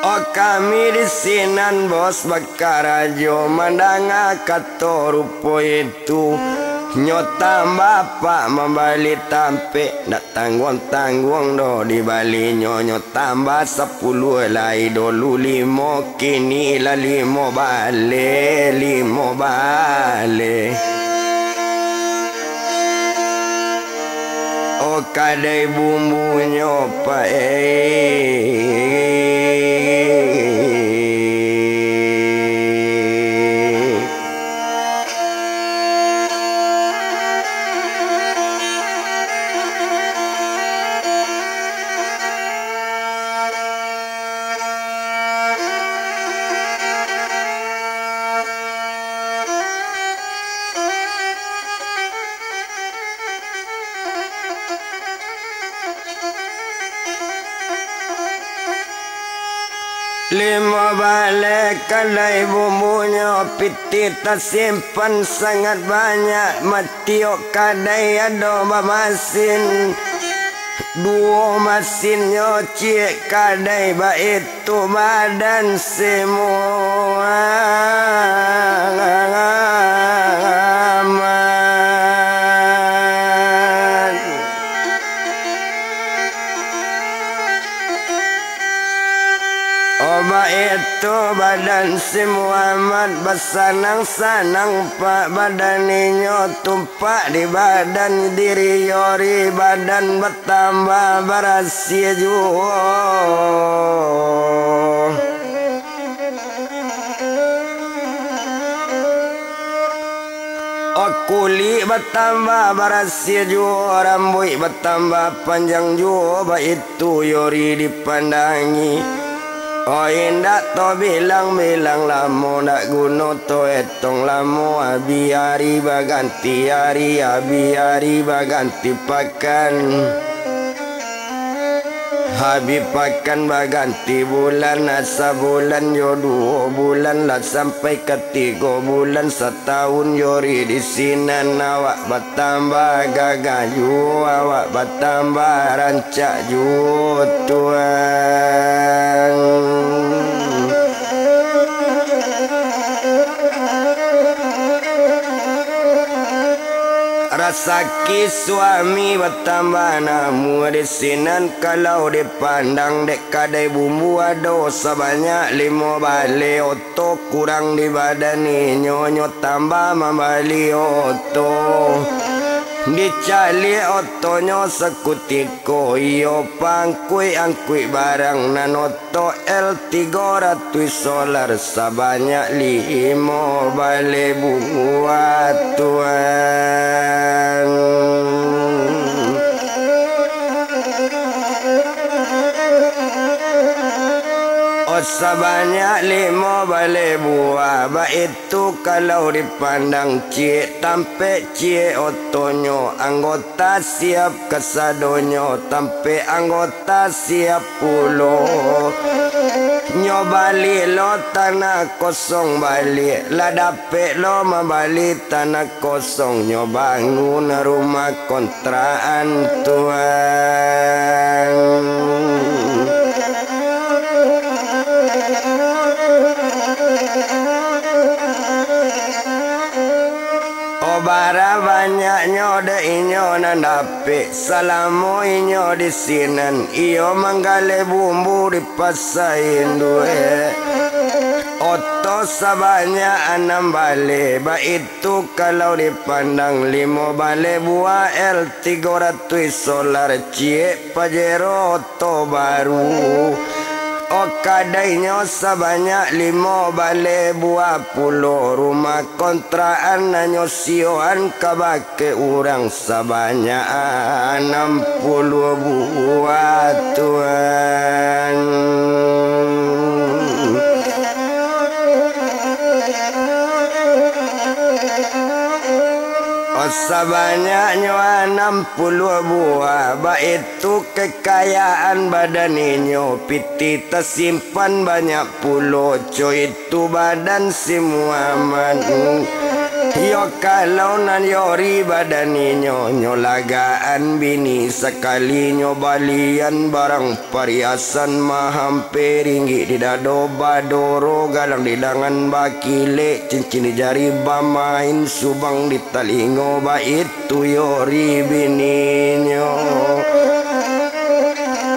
Oh, kami di sinan, Bos, bakarajo, mandanga kato rupo itu. Nyo tambah apak mambali tampek, ndak tangguang-tangguang doh dibalinyo. Nyo tambah sapuluah lai dulu limo, kini lah limo baleh, limo baleh. Oh, kadai bumbunyo, Pak, eh. Limo baleh kadai bumbunyo, pitih tasimpan sangat banyak, matiok kadai ado bamasin. Duo masinnyo ciek kadai, baitu badan semua amat. Oh, baitu badan si Muhammad, basanang-sanang pak badan inyo, tumpak di badan diri, yori badan batambah barasiah juo. Oh, kulik batambah barasiah juo, rambuik batambah panjang juo, baitu yori dipandangi. Oh, indak tabilang-bilang lamo, ndak guno taetong lamo, abih ari baganti ari, abih ari baganti pakan. Abih pakan baganti bulan, asa bulan jo duo bulan, lah sampai ka tigo bulan, satahun yori di sinan, awak batambah gagah juo, awak batambah rancak juo, Tuan. Rasaki suami batambah namuah di sinan, kalau dipandang dek kadai bumbu, ado sabanyak limo baleh oto kurang di badan inyo, nyo tambah mambali oto. Dicaliak otonyo sakutiko, iyo pangkuik-angkuik barang nan oto L tigo ratuih solar sabanyak limo baleh buah, Tuan. Oh, sabanyak limo baleh buah, baitu kalau dipandang ciek tampek ciek otonyo, anggota siap kasadonyo, tampek anggota siap pulo. Nyo bali lo tanah kosong baliak, lah dapek lo mambali tanah kosong, nyo bangun rumah kontrakan, Tuan. Oh, bara banyaknyo dek inyo nan dapek, salamo inyo di sinan, iyo manggaleh bumbu di pasa induak. Oto sabanyak anam baleh, baitu kalau dipandang limo baleh buah L tigo ratuih solar ciek Pajero oto baru. Oh, kadainyo sabanyak limo baleh buah pulo, rumah kontrakan nanyo siyoan kabake urang sabanyak anam puluah buah, Tuan. Oh, Sabanyaknyo anam puluah buah, baitu kekayaan badan inyo, piti tasimpan banyak pulo, co itu badan si Muhammad. Iyo kalau nan yori badan inyo, nyo lagaan bini, sakalinyo balian barang pariasan, mahampia ringgik di dado, badoro galang di dangan, bakilek cincin di jari, bamain subang di talingo, baitu yori bininyo.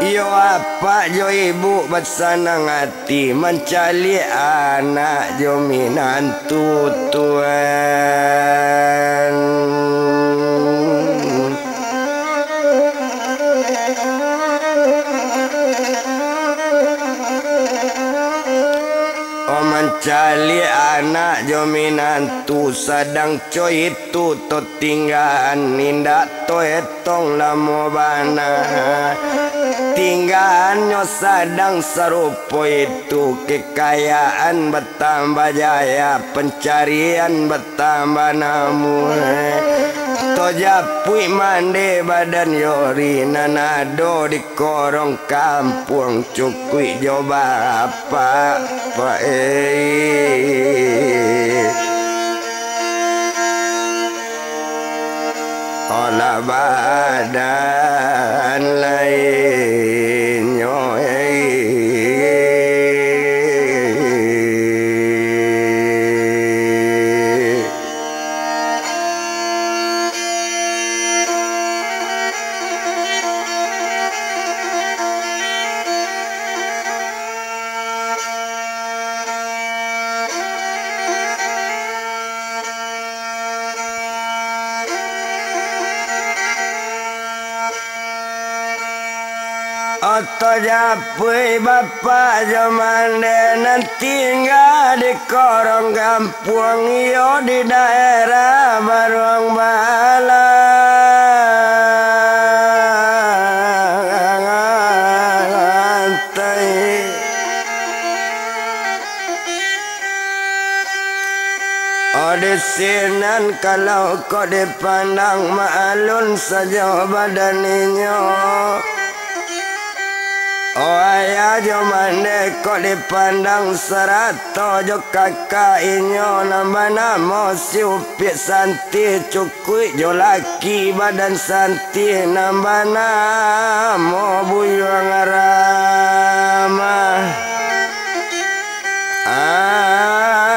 Iyo apak jo ibuk basanang ati, mancaliak anak jo minantu, Tuan. Oh, mancaliak anak jo minantu, sadang co itu tatinggaan, indak taetong lamo bana. Tinggaannyo sadang sarupo itu, kekayaan batambah jaya, pancarian batambah namuah. Tajapuik mandeh badan yori, nan ado di korong kampuang, cukuik jo bapak, Pak, eh. Olah badan lainnyo, eh. Oto japuik bapak jo mandeh, nan tingga di korong kampuang, iyo di daerah Baruang Balantai. Oh, di sinan kalau kok dipandang, maalun sajo badan inyo. Oh, ayah jo mandeh kok dipandang, sarato jo kakak inyo nan banamo si Upik Santi, cukuik jo laki badan Santi nan banamo Buyuang Ramah.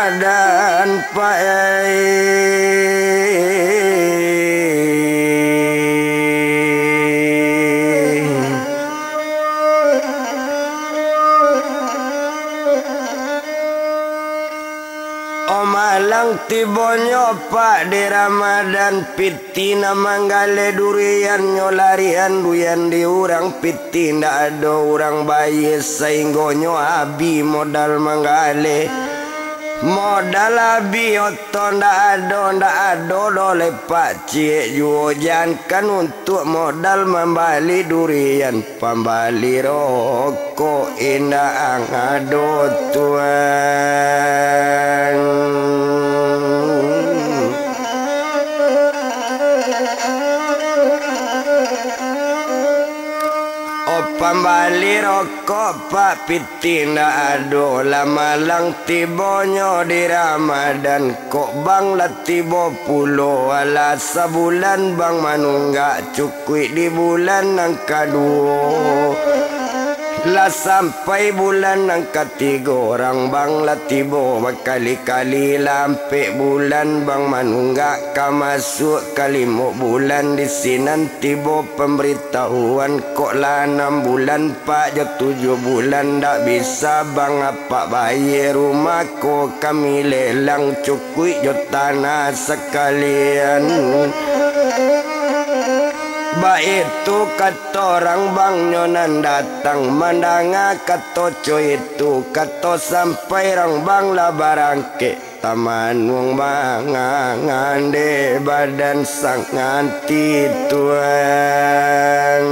Adan pae. Omalang tibonyo pak di Ramadan, piti nan manggaleh durian, nyo larian duyan di urang, piti ndak ado urang bayie, sainggonyo abih modal manggaleh. Modal abih oto ndak ado, ndak ado doh lai pak ciek juo, jankan untuak modal mambali durian, pambali rokok indak ang ado, Tuan. Oh, pambali rokok pak, piti ndak ado, lah malang tibonyo di Ramadan, kok bang lah tibo pulo, alah sabulan bang manunggak, cukuik di bulan nan kaduo. Lah sampai bulan nan katigo, rang bang lah tibo bakali-kali, lah ampek bulan bang manunggak, ka masuak kalimo bulan, di sinan tibo pambaritahuan, kok lah anam bulan pak jo tujuah bulan, ndak bisa bang apak bayie rumah ko, kami lelang cukuik jo tanah sakalian. Baitu kato rang bang nyo nan datang, mandanga kato co itu, kato sampai rang bang lah barangkek. Tamanuang mangangandeh badan sanganti, Tuan.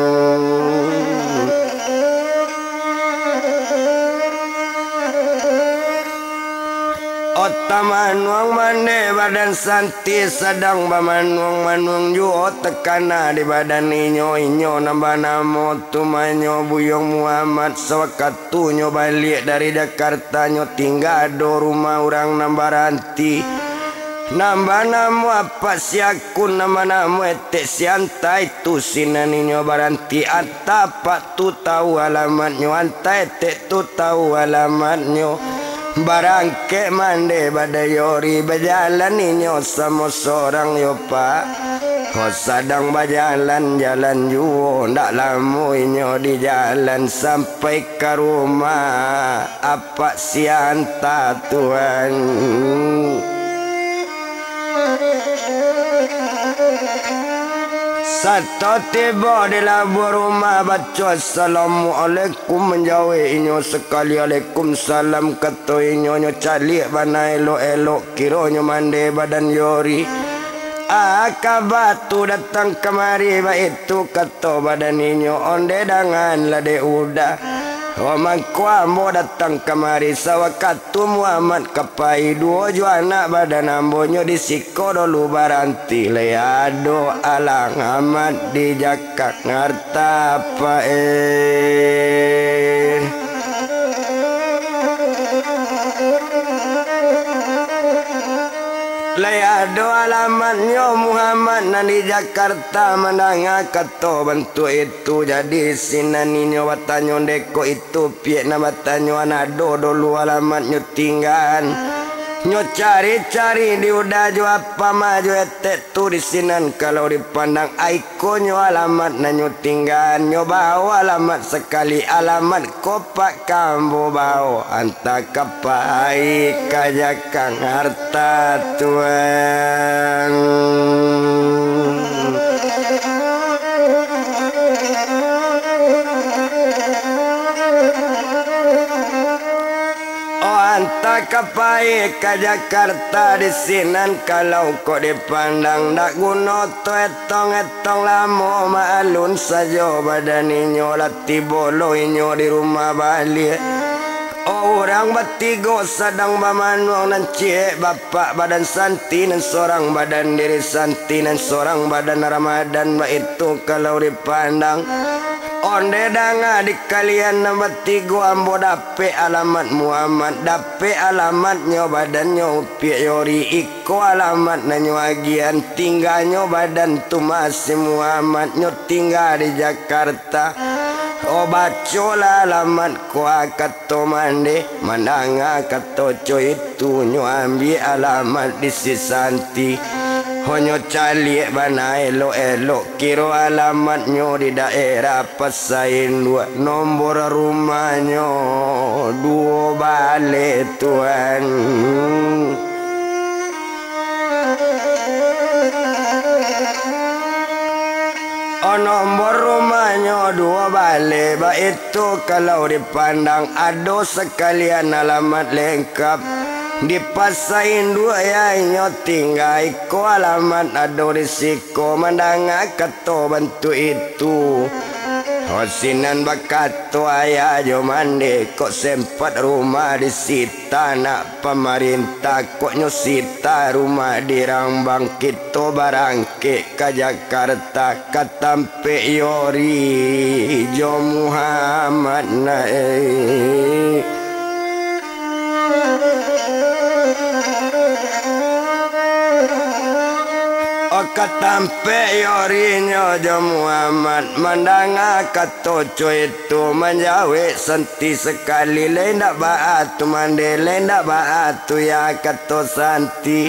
Ota manuang mande badan Santi, sadang bamanuang-manuang juo takana di badan inyo. Inyo nan banamo tumanyo Buyuang Muhammad. Sawakatu nyo baliak dari Jakarta, nyo tingga do rumah urang nan baranti, nan banamo Apak Siakun, nan banamo Etek Sianta. Itu sinan inyo baranti. Anta Apak tu tahu alamatnyo, anta Etek tu tahu alamatnyo. Barangkek mande badan Yori, bajalan inyo samo sorang yo, Pak. Ho sadang bajalan-jalan juo, ndak lamo inyo di jalan sampai ka rumah Apak Sianta, Tuan. Sato tibo di labuah rumah, baco assalamualaikum, manjawek inyo sakali alaikumsalam, kato inyo, nyo caliak bana elok-elok, kironyo mande badan Yori. Ah, kaba tu datang kamari baitu, kato badan inyo, onde dangan lah dek Uda. Oh, mangko ambo datang kamari sawakatu Muhammad ka pai, duo jo anak badan ambo nyo di siko dulu baranti, lai ado alamat di Jakarta, Pak, eh. Lai ado alamatnyo Muhammad nan di Jakarta, mandanga kato bantuak itu. Jadi sinan inyo batanyo, ndeko itu piak nan batanyo, an ado dulu alamatnyo tinggaan. Nyo cari-cari di Uda jo Apak Ma jo Etek tu di sinan, kalau dipandang ai Ko nyo alamat nan nyo tinggaan, nyo bao alamat sakali, alamat ko Pak ka ambo bao, anta ka pai ka Jakarta, Tuan. Oh, anta ka pai ka Jakarta, di sinan kalau kok dipandang, ndak guno tu etong-etong, lamo maalun sajo badan inyo, lah tibo lo inyo di rumah baliak. Oh, urang batigo sadang bamanuang, nan ciek bapak badan Santi, nan sorang badan diri Santi, nan sorang badan Ramadan, baitu kalau dipandang. Onde danga di kalian nan batigo, ambo dapek alamat Muhammad, dapek alamatnyo badannyo Upiak Yori, iko alamat nan nyo agiahan, tingganyo badan tu masih Muhammad, nyo tingga di Jakarta. Oh, bacolah alamat ko, ah, kato mande, mandanga kato co itu, nyo ambiak alamat di si Santi. Ho nyo caliak bana elok-elok, kiro alamatnyo di daerah Pasa Induak, nombor rumahnyo duo baleh, Tuan. Oh, nombor rumahnyo duo baleh, baitu kalau dipandang, ado sakalian alamat lengkap. Di Pasa Induak ya inyo tingga, iko alamat ado di siko, mandanga kato bantuak itu. Ho sinan bakato ayah jo mande, kok sempat rumah di sita nak pamarintah, kok nyo sita rumah di rang, bangkito barangkek ka Jakarta, ka tampek Yori jo Muhammad nak, eh. Oh, ka tampek Yorinyo jo Muhammad, mandanga kato co itu, manjawek Santi sakali, lai ndak baa tu mande, lai ndak baa tu ya, kato Santi.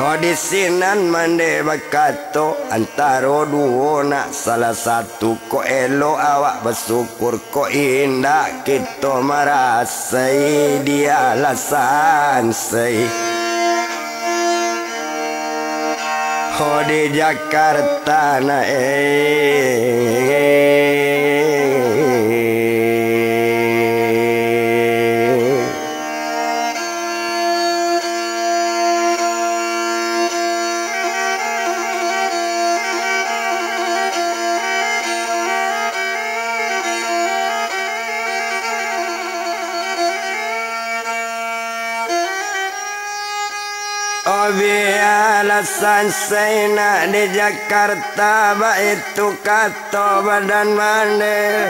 Ho, di sinan mande bakato, antaro duo nak, salah satu kok elok awak basyukur, kok indak kito marasai di alasan sai. Ho, di Jakarta nak, eh. Bialah sansai nak di Jakarta, baitu kato badan mande.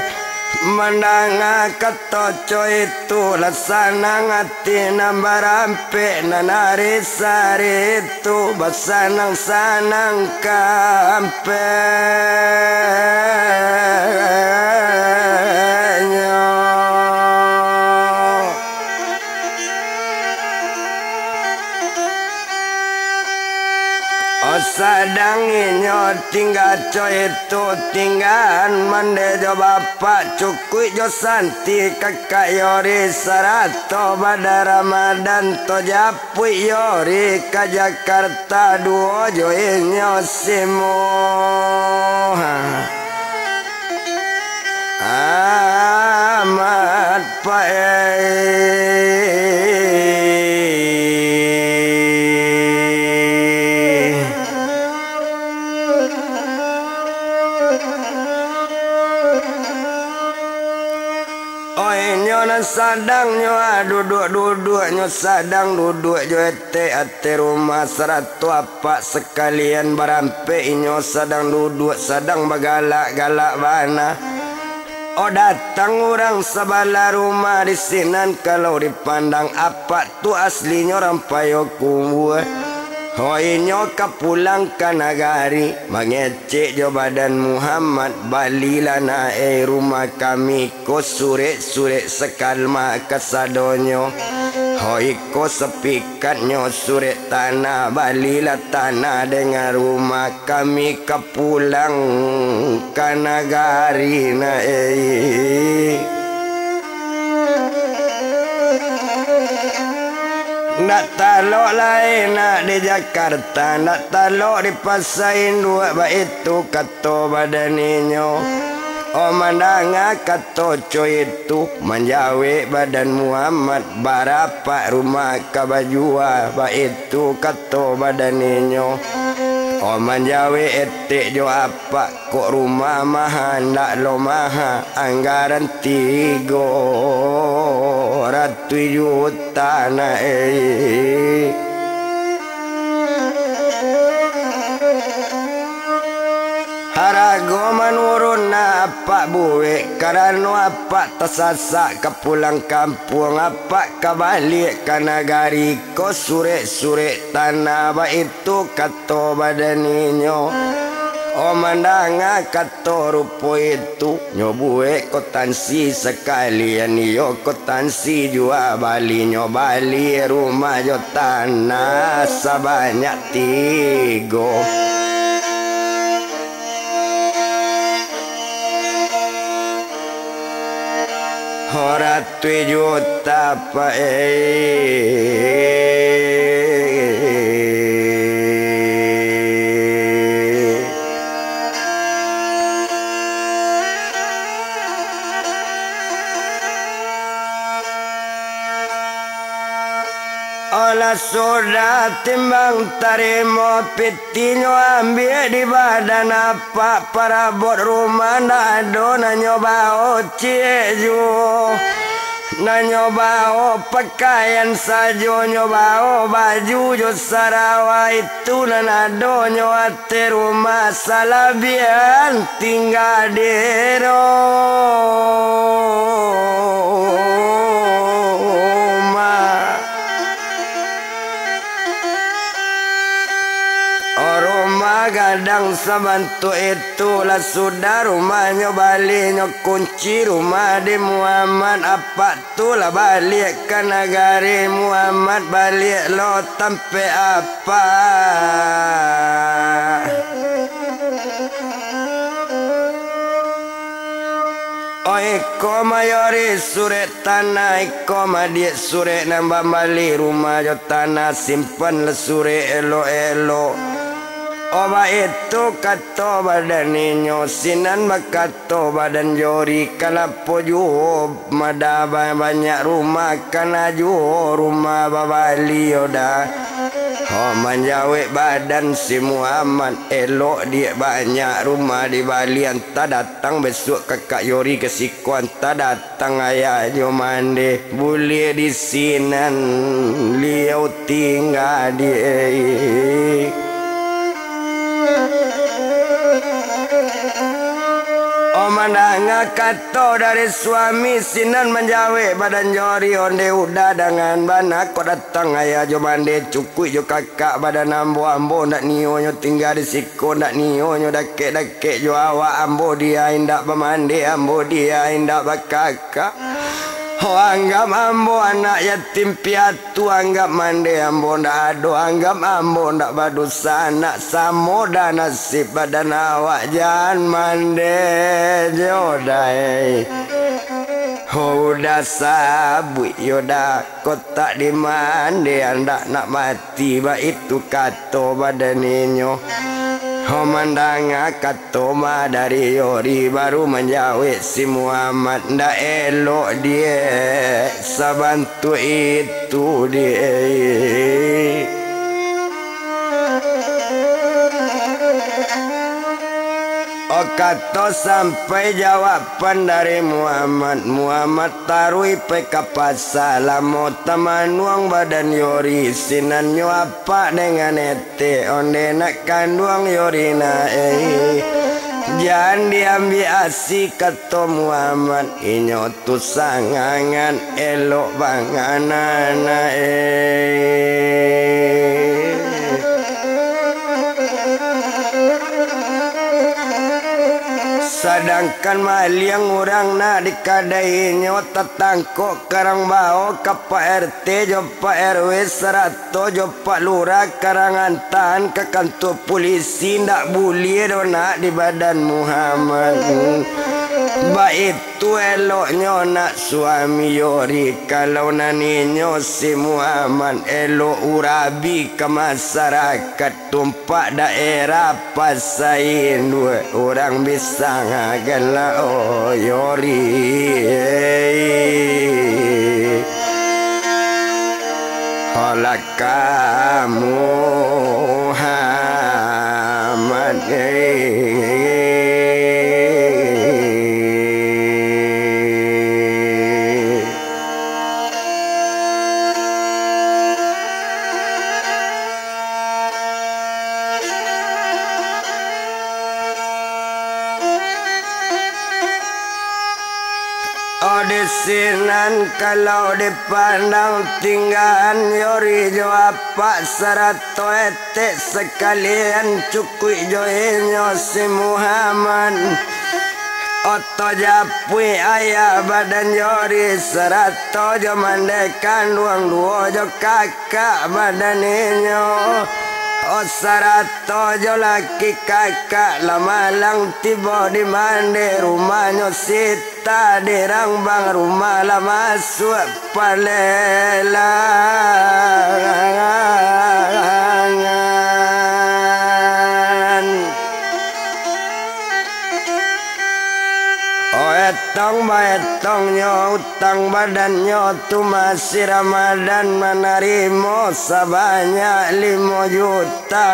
Mandanga kato co itu, lah sanang ati nan barampek, nan ari saritu basanang-sanang kampenyo. Oh, sadang inyo tingga co itu, tinggaan mande jo bapak, cukuik jo santi kakak Yori, sarato badan Ramadan, to japuik Yori ka Jakarta, duo jo inyo simuah. Amat paeh. Oi, nyo nan sadang nyo, ah, duduak-duduak nyo sadang duduak jo etek ateh rumah sarato Pak sakalian barampek, inyo sadang duduak, sadang bagalak-galak bana. Oh, datang urang sabalah rumah di sinan, kalau dipandang apak tu aslinyo urang Payokumbuah. Buah. Oh, inyo ka pulang ka nagari, mangecek jo badan Muhammad, balilah nak, eh, rumah kami ko surek-surek sakalma kasadonyo. Hoi ko sapikatnyo surek tanah, balilah tanah dengan rumah kami ka pulang ka nagari na, eh. Ndak talok lai nak di Jakarta, ndak talok di Pasa Induak, baitu kato badan inyo. Oh, mandanga kato co itu, manjawek badan Muhammad, barapak rumah ka bajua, baitu kato badan inyo. Oh, manjawek etek jo apak, kok rumah maha, ndak lo maha, anggaran tigo ratuih juta na, eh. Harago manurun nak apak buek, karano apak tasasak ka pulang kampuang, apak ka baliak ka nagari ko surek-surek tanah, baitu kato badan inyo. Oh, mandanga kato rupo itu, nyo buek kwitansi sakalian, iyo kwitansi jua bali, nyo bali rumah jo tanah sabanyak tigo. Ho, ratuih juta, Pak, eh. Alah sudah timbang tarimo, pitinyo ambiak di badan apak, parabot rumah ndak ado, nan nyo bao ciek juo. Nan nyo bao pakaian sajo, nyo bao baju jo sarawa, itu nan ado nyo ateh rumah, salabiahan tingga di rumah. Oh, rumah gadang sabantuak itu, lah sudah rumahnyo bali, nyo kunci rumah di Muhammad, apak tu lah baliak ka nagari Muhammad, baliak lo tampek apak. Oh, iko mah Yori surek tanah, iko mah diak surek nan bambali rumah jo tanah, simpanlah surek elok-elok. Oh, baitu kato badan inyo, sinan bakato badan Yori, kalapo juo mada ba-, banyak rumah, kana juo rumah babali, yo dah. Ho manjawek badan si Muhammad, elok diak banyak rumah di Bali, antah datang besuak kakak Yori ka siko, antah datang ayah jo mande, buliah di sinan liau tingga diak. Oh, mandanga kato dari suami, sinan manjawek badan Yori, onde udah dangan bana kok datang ayah jo mande, cukuik jo kakak badan ambo, ambo ndak nio nyo tingga di siko, ndak nio nyo dakek-dakek jo awak, ambo diak indak bamande, ambo diak indak bakakak. Ho, anggap ambo anak yatim piatu, anggap mande ambo ndak ado, anggap ambo ndak badosa, ndak samo doh nasib badan awak, jan mande jo dai. Ho, udah sabuik yo dah, kok tak dimande, andak nak mati, baitu kato badan inyo. Ho, mandanga kato ma dari Yori, baru manjawek si Muhammad, ndak elok diak sabantuak itu diak. Oh, kato sampai jawaban dari Muhammad, Muhammad taruih pai ka pasa, lamo tamanuang badan Yori, sinan nyo apak dengan etek, onde nak kanduang Yori na, eh. Jan diambiak asi, kato Muhammad, inyo tu sangangan elok bangana na, eh. Sadangkan maliang urang nak di kadai inyo tatangkok, karang bao ka Pak R T jo Pak R W sarato jo Pak Lurah, karang antaan ka kantua pulisi, ndak buliah doh nak di badan Muhammad. Baitu eloknyo nak suami Yori, kalau nan inyo si Muhammad elok urabi ka masarakat. Tumpak daerah Pasa Induk, urang bisa ngagan lah, oh, Yori. Alah ka Muhammad, eh. Oh, di sinan kalau dipandang tinggaan Yori jo apak sarato etek sakalian, cukuik jo inyo si Muhammad. Oto japuik ayah badan Yori, sarato jo mandeh kanduang duo jo kakak badan inyo. Oh, sarato jo laki kakak lah malang tibo di mandeh, rumahnyo Sita di Rambang, rumah lah masuak palelangan. Oh, etong baetongnyo utang badannyo tu, masih Ramadan manarimo sabanyak limo juta.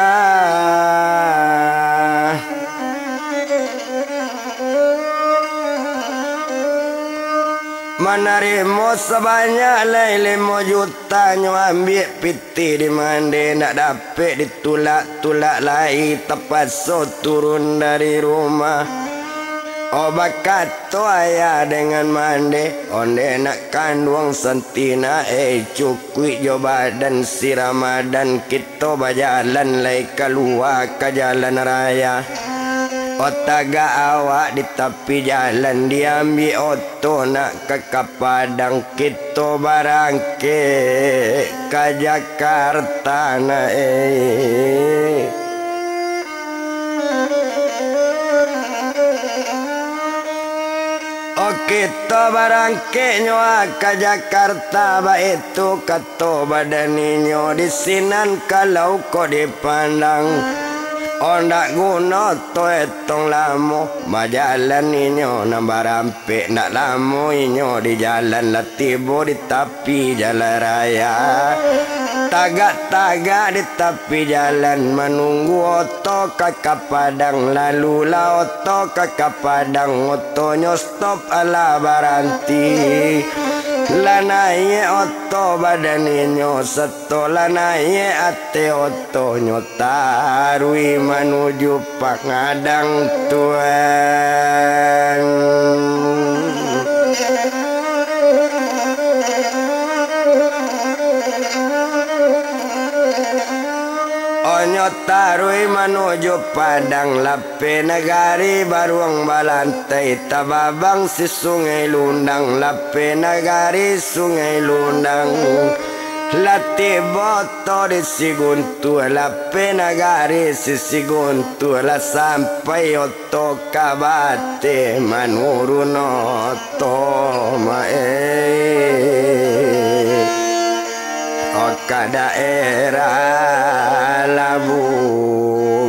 Manarimo sabanyak lai limo juta, nyo ambiak pitih di mandeh, ndak dapek ditulak-tulak lai, tapaso turun dari rumah. Oh, bakato ayah dengan mandeh, ondeh nak kanduang santi nak, eh, cukuik jo badan si Ramadan, kito bajalan lai kalua ka jalan raya. Oh, tagak awak di tapi jalan, diambiak oto nak ka, ka Padang, kito barangkek ka Jakarta nak, eh. Oh, kito barangkeknyo ka Jakarta, baitu ka to badan inyo di sinan kalau kok dipandang. Ondak guno oto etong lamo, bajalan inyo nan barampek, ndak lamo inyo di jalan lah tibo di tapi jalan raya. Tagak-tagak di tapi jalan manunggu oto ka kapadang, lalu lah oto ka kapadang, otonyo stop alah baranti. Lah naiak oto badan inyo, sato lah naiak ateh otonyo, taruih manuju pangadang tuan. Onyo taruih manuju padang, lapeh nagari baruang balantai, tababang si Sungai Lundang, lapeh nagari Sungai Lundang. Lah tibo oto di Siguntua, lapeh nagari si Siguntua, lah sampai oto ka bateh manurun oto maeh. Ka daerah Labuang.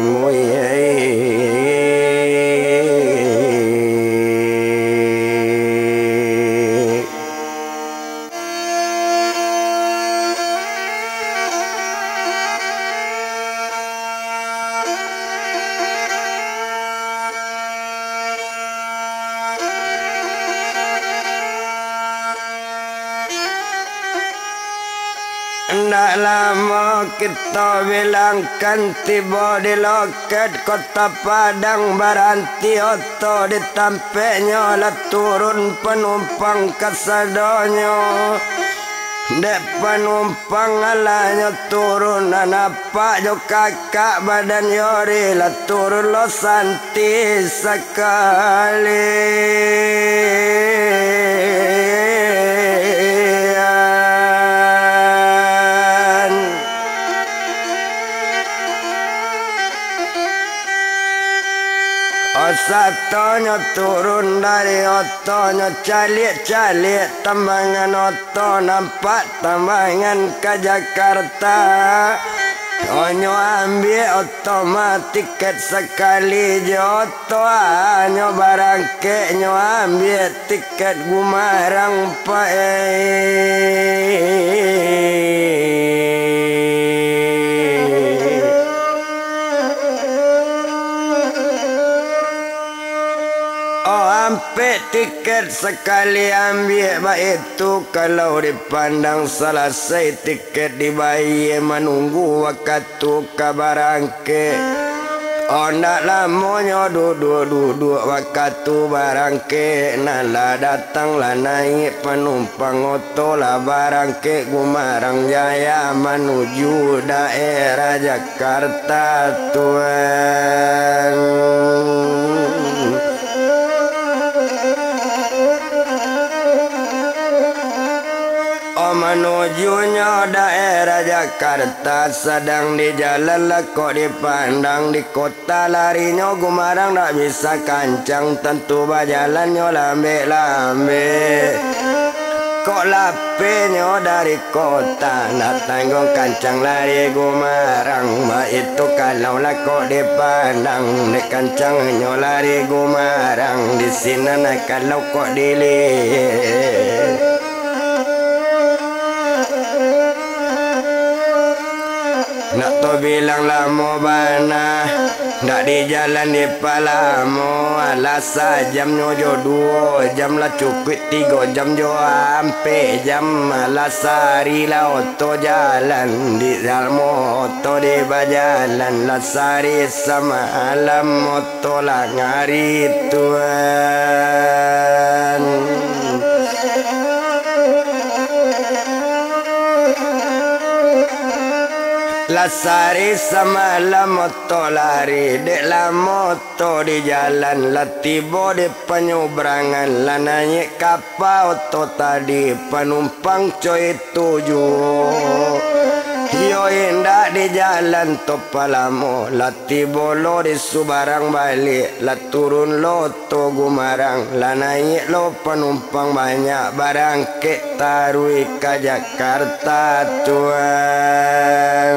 Ndak lamo kito bilangkan, tibo di loket Kota Padang, baranti oto di tampeknyo, lah turun panumpang kasadonyo. Dek panumpang alah nyo turun, anak Pak jo kakak badan Yori lah turun lo santi sakalian. Osatonyo turun dari otonyo, caliak-caliak tambangan oto, nampak tambangan ka Jakarta. Onyo ambiak oto mah tiket sakali jo oto, anyo barangkek nyo ambiak tiket gumarang paeh. Oh, ampek tiket sakali ambiak, baitu kalau dipandang salasai tiket dibayia, manunggu wakatu ka barangkek. Ondak lamonyo duduak-duduak, wakatu barangkek nan lah datang, lah naiak panumpang oto, lah barangkek gumarang jaya manuju daerah Jakarta tuan. Oh, manujunyo daerah Jakarta, sadang di jalan lah kok dipandang, di kota larinyo gumarang dak bisa kancang, tantu bajalannyo lambek-lambek. Kok lapehnyo dari kota, ndak tangguang kancang lari gumarang, baitu kalau lah kok dipandang, dek kancangnyo lari gumarang, di sinan kalau kok diliek. Nak tabilang lamo bana, dak di jalan dipalamo, alah sajamnyo jo duo jam lah cukuik, tigo jam jo ampek jam, alah sahari lah oto jalan, di lamo oto di bajalan, lah sahari samalam oto. Tolang ari tuan. Lah sahari samalam oto lari, dek lamo oto di jalan, lah tibo di panyubrangan, lah naiak kapa oto tadi, panumpang co itu juo. Iyo indak di jalan tu palamo, lah tibo lo di subarang baliak, lah turun lo oto gumarang, lah naiak lo panumpang banyak, barangkek taruih ka Jakarta tuan.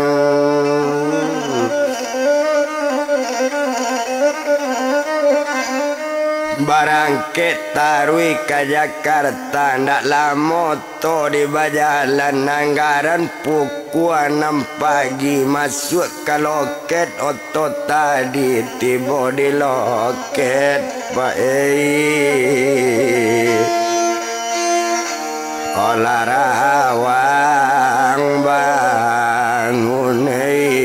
Barangkek taruih ka Jakarta, ndak lamo to di bajalan. Anggaran pukua anam pagi, masuak ka loket, oto tadi tibo di loket, Pak ei. Olah rawang bangun ei.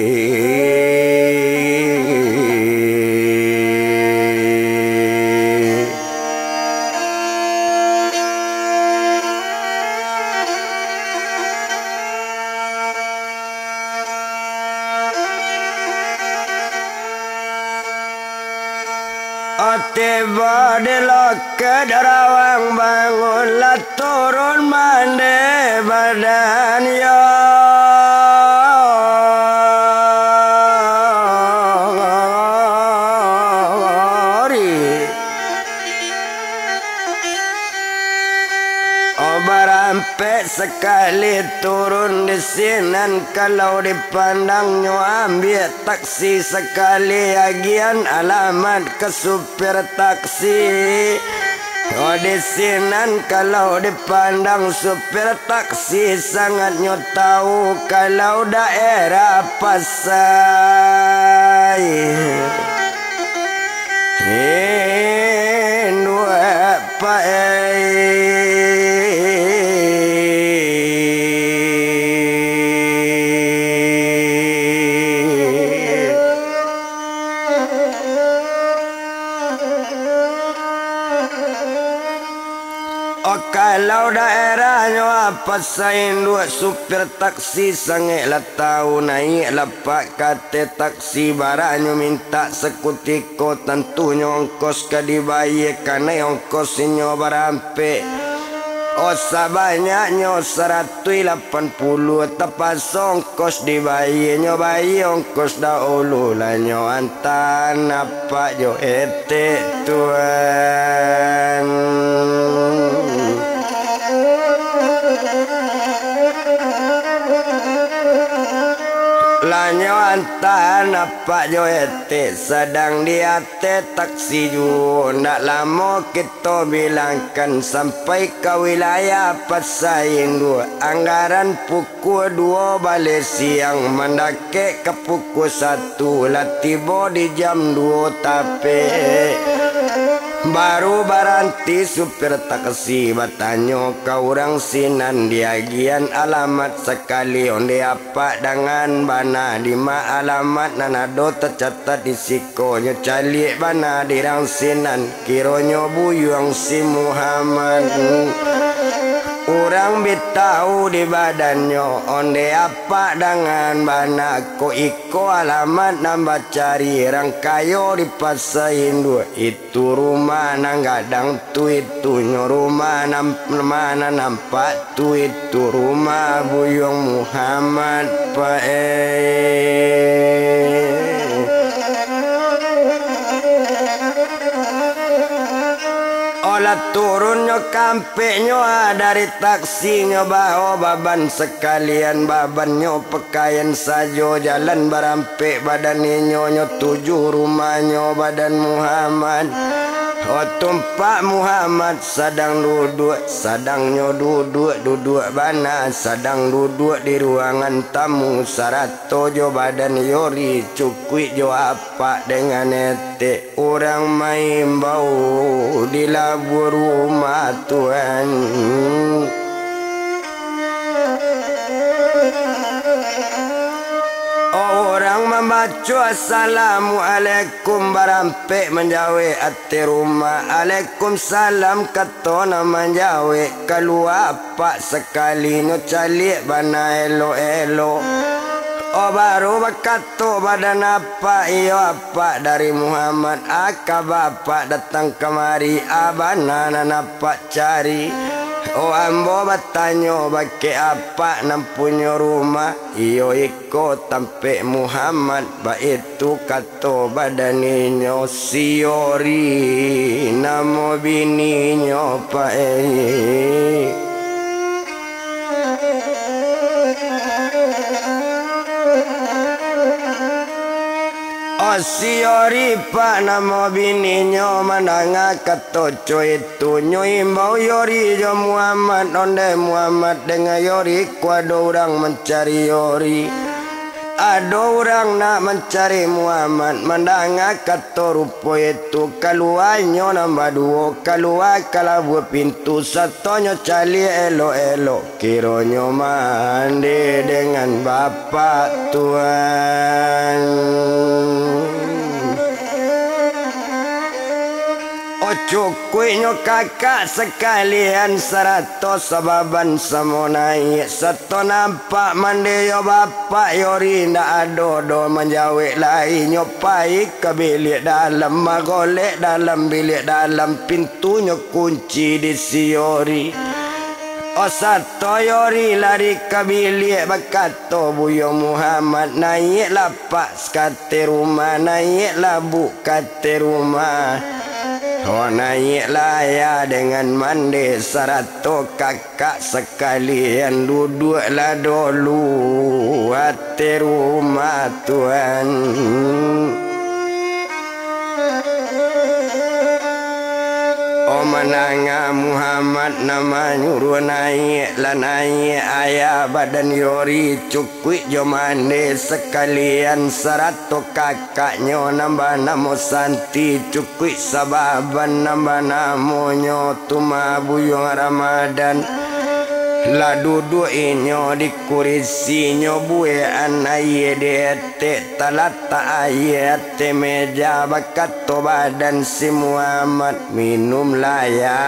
Tibo di loket rawang bangun, lah turun mande badan yo. Oh, barampek sakali turun di sinan, kalau dipandang nyo ambiak taksi sakali, agian alamat ka supir taksi. Oh, di sinan kalau dipandang supir taksi sangat nyo tahu kalau daerah Pasai Induak, Pak ei. Oh, kalau daerahnyo Pasai Induak, supir taksi sangek lah tahu, naiak lah Pak, ka ateh taksi, barahnyo mintak sakutiko, tantunyo ongkos ka dibayie, kanai ongkos inyo barampek. Oh, sabanyaknyo saratuih lapan puluah, tapaso ongkos dibayie, nyo bayie ongkos dahulu, lah nyo anta apak jo etek tuan. Lah nyo anta apak jo etek sadang di ateh taksi juo. Ndak lamo kito bilangkan sampai ka wilayah Pasai Induak. Anggaran pukua duo baleh siang, mandakek ka pukua satu, lah tibo di jam duo tapek. Baru baranti supir taksi, batanyo ka urang sinan, diagian alamat sakali, ondeh apak dangan bana, dima alamat nan ado tacatat di siko. Nyo caliak bana di rang sinan, kironyo buyuang si Muhammad. Urang bi tahu di badannyo, ondeh apak dangan bana, kok iko alamat nan bacari, rang kayo di Pasai Induak. Itu rumah nan gadang tu, itunyo rumah nan, nan nampak tu, itu rumah Buyuang Muhammad, Pak ei. Olah turunnyo kampeknyo, ah, dari taksinyo, bawo baban sakalian, babannyo pakaian sajo, jalan barampek badan inyo, nyo tuju rumahnyo badan Muhammad. Oh, tumpak Muhammad sadang duduak, sadangnyo duduak, duduak bana, sadang duduak di ruangan tamu, sarato jo badan iyo dicukuik jo apak dangan etek. Urang maimbau di labuah rumah Tuhan. Urang mambaco Assalamualaikum, barampek manjawek ateh rumah. Alaikumsalam, kato nan manjawek. Kalua apak sakali, nyo caliak bana elok-elok. Oh, baru bakato badan apak, iyo apak dari Muhammad, a kaba apak datang kamari, a bana nan apak cari. Oh, ambo batanyo bakeh apak nan punyo rumah, iyo iko tampek Muhammad, baitu kato badan inyo, si Yori namo bininyo, Pak ei. Si Yori pak namo bininyo, mandanga kato co itu, nyo imbau Yori jo Muhammad, ondeh Muhammad, danga Yori ko ado urang mancari Yori. Ado urang nak mancari Muhammad, mandanga kato rupo itu, kaluanyo nan baduo, kalua ka labuah pintu, satonyo caliak elok-elok. Kironyo mande dengan bapak tuan. O cukuiknyo kakak sakalian, sarato sababan samo naiak, sato nampak mande yo bapak Yori ndak ado doh manjawek lai, nyo pai ka biliak dalam, magolek dalam biliak dalam, pintunyo kunci di si Yori. O sato Yori lari ka biliak, bakato Buyuang Muhammad, naiaklah pak sakate rumah, naiaklah buk kate rumah. O naiaklah ayah dengan mande sarato kakak sakalian, duduaklah dolu ateh rumah tuan. O mandanga Muhammad nan manyuruah naiak, lah naiak ayah badan Yori, cukuik jo mande sakalian, sarato kakaknyo nan banamo Santi, cukuik sababan nan banamonyo Tuma Buyuang Ramadan. Lah duduak inyo di kurisinyo, buekan aia di etek, talatak aia ateh meja, bakato badan si Muhammad, "Minumlah ya,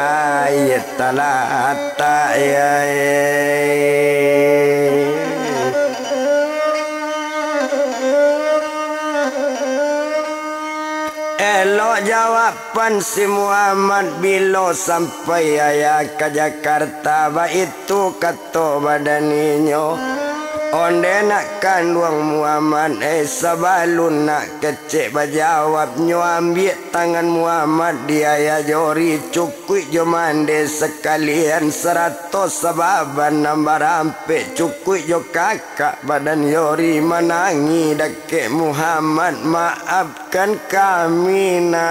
aia talatak ya." Elok jawaban si Muhammad, bilo sampai ayah ka Jakarta, baitu kato badan inyo. Onde nak kanduang Muhammad, eh, sabalun nak kecek bajawab, nyo ambiak tangan Muhammad di ayah Yori, cukuik jo mande sakalian, sarato sababan nan barampek, cukuik jo kakak badan Yori manangih dakek Muhammad, "Maaf kan kami nak,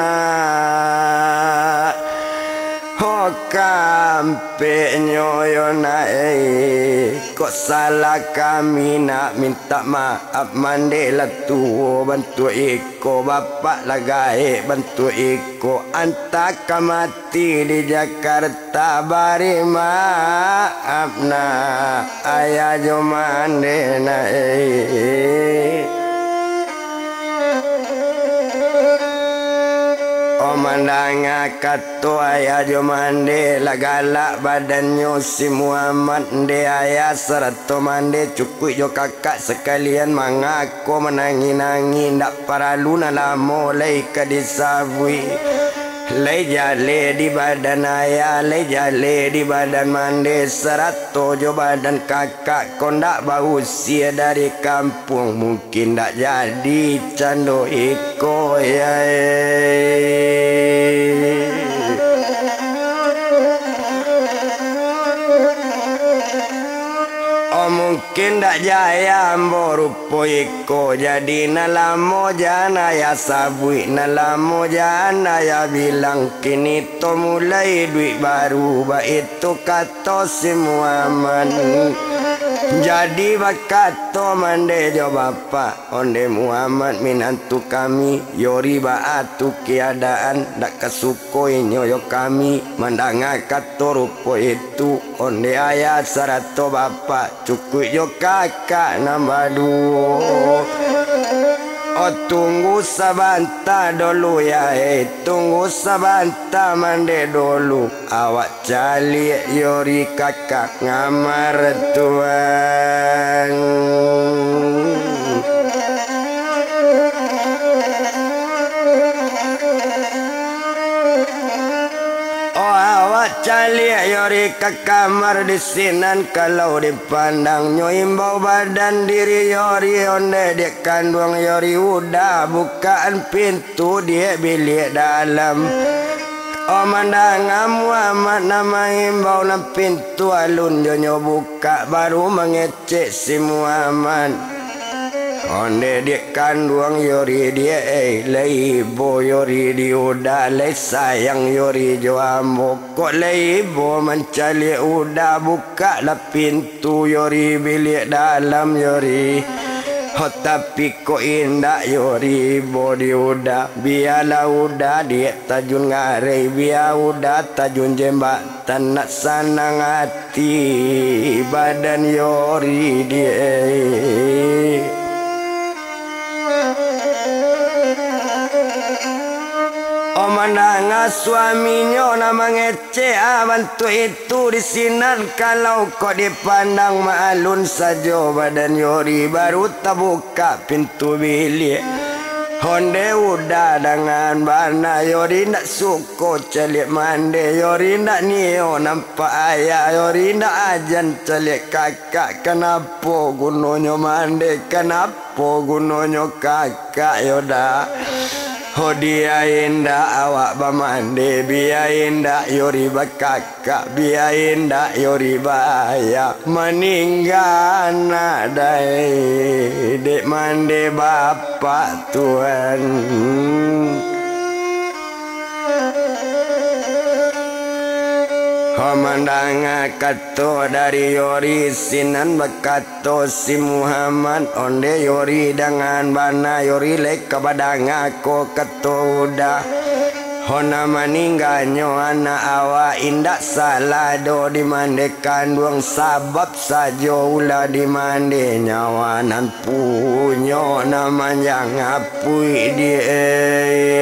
ho kampeknyo yo nak, eh, kok salah kami nak, mintak maaf, mande lah tuo bantuak iko, bapak lah gaek bantuak iko, antah ka mati di Jakarta, bari maaf nak, ayah jo mande nak, eh." O mandanga kato ayah jo mande, lah galak badannyo si Muhammad, nde ayah sarato mande, cukuik jo kakak sakalian, mangako manangih-nangih, ndak paralu nan lamo lai ka disabuik. Lai jaleh di badan ayah, lai jaleh di badan mande, sarato jo badan kakak, kok ndak bausia dari kampuang, mungkin ndak jadi cando iko, ya, eh. Oh, mungkin ndak jaya ambo rupo iko, jadi nan lamo jan ayah sabuik, nan lamo jan ayah bilang, kini to mulai iduik baru, baitu kato si Muhammad. Jadi bakato mande jo bapak, onde Muhammad minantu kami, Yori baa tu keadaan, ndak ka suko inyo jo kami mandanga kato rupo itu, onde ayah sarato bapak, cukuik jo kakak nan baduo. Oh, tunggu sabanta dulu ya, eh, tunggu sabanta mande dulu. Awak caliak Yori kakak ngamar tuan. Oh, awak caliak Yori ka kamar di sinan, kalau dipandang nyo imbau badan diri Yori, onde dek kanduang Yori udah bukaan pintu dek biliak dalam. Oh, mandanga Muhammad nan maimbau, nan pintu alun jo nyo bukak, baru mangecek si Muhammad. Onde diak kanduang Yori diak, eh, lai ibo Yori di Uda, lai sayang Yori jo ambo. Kok lai ibo mancaliak Uda, bukaklah pintu Yori, biliak dalam Yori. Ho, tapi kok indak Yori ibo di Uda, bialah Uda diak tajun ngarai, bia Uda tajun jembatan, nak sanang ati badan Yori diak. Oh, mandanga suaminyo nan mangecek, ah, bantuak itu di sinan, kalau kok dipandang ma alun sajo badan Yori, baru tabuka pintu biliak. Onde Uda dangan bana, Yori ndak suko caliak mande, Yori ndak nio nampak ayah, Yori ndak ajan caliak kakak. Kanapo gunonyo mande, kanapo gunonyo kakak yo Da? Ho, bia indak awak bamande, bia indak Yori bakakak, bia indak Yori baayah. Maningga anak dai, dek mande bapak tuan. Ho, mandanga kato dari Yori sinan, bakato si Muhammad, onde Yori dangan bana, Yori lai ka badanga ko kato Uda. Ho, nan maningganyo anak awak indak salah doh dimande kanduang, sabab sajo ulah dimande nyawa nan punyo nan manjangapuik diak.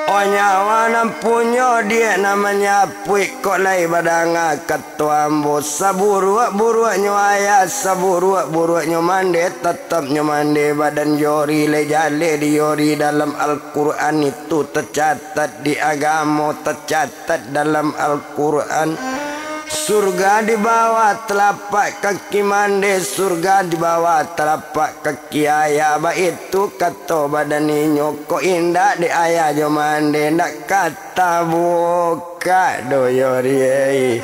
Oh, nyawa nan punyo diak nan manyapuik, kok lai badanga kato ambo, saburuak-buruaknyo ayah, saburuak-buruaknyo mande, tatapnyo mande badan Yori, lai jaleh di Yori dalam Al-Quran itu tacatat. Di agamo tacatat dalam Al-Quran, surga di bawah talapak kaki mande, surga di bawah talapak kaki ayah. Baitu kato badan inyo, kok indak dek ayah jo mande, ndak ka tabukak doh Yori ei.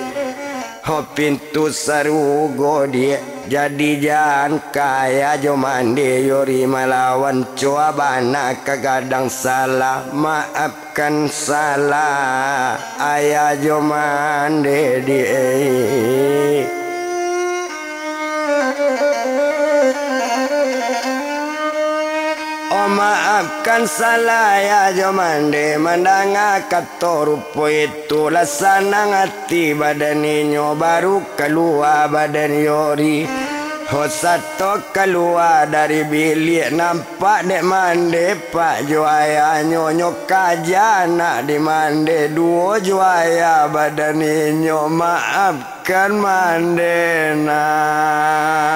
Ho, pintu sarugo diak, jadi jan ka ayah jo mande Yori malawan, coa bana ka gadang salah, maafkan salah ayah jo mande diak ei. Oh, maafkan salah ayah jo mande, mandanga kato rupo itu, lah sanang ati badan inyo, baru kalua badan Yori. Ho, sato kalua dari biliak, nampak dek mande pak jo ayahnyo, nyo kaja anak di mande, duo jo ayah badan inyo, maafkan mande nak.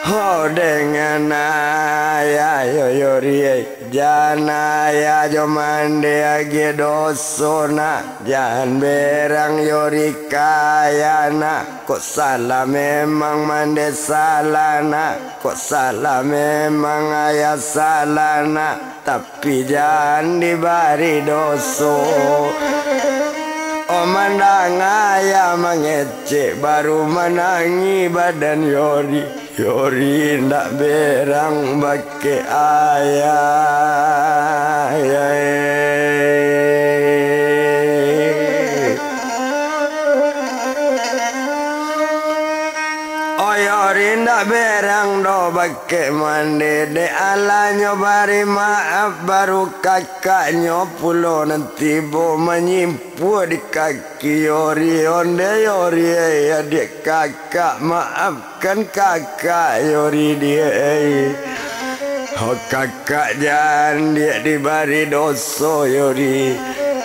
Ho, dengan ayah yo Yori ei. Jan ayah jo mande agiah doso nak, jan berang Yori ka ayah nak, kok salah memang mande salah nak, kok salah memang ayah salah nak, tapi jan dibari doso. Oh, mandanga ayah mangecek, baru manangih badan Yori. Yori indak berang bakeh ayah. Oh, Yori indak berang doh bakeh mande, dek alahnyo bari maaf, baru kakaknyo pulo nan tibo manyimpuak di kaki Yori, onde Yori ei, adiak kakak, maaf. Kan kakak Yori diak ei. Ho, kakak jan diak dibari doso Yori.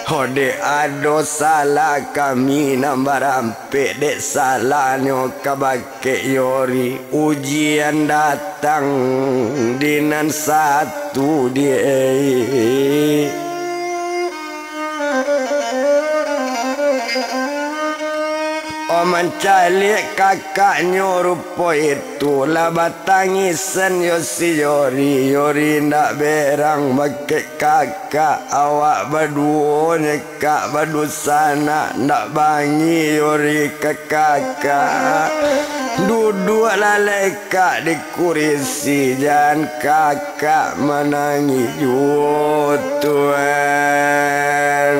Ho, dek ado salah kami nan barampek, dek salahnyo ka bakeh Yori, ujian datang di nan satu diak ei. Mancaliak kakaknyo rupo itu, lah batangisan yo si Yori. Yori ndak berang bakeh kakak, awak baduo nyo kak badusanak, ndak bangi Yori ka kakak. Duduak lalai kak di kurisi, jan kakak manangih juo, Tuan.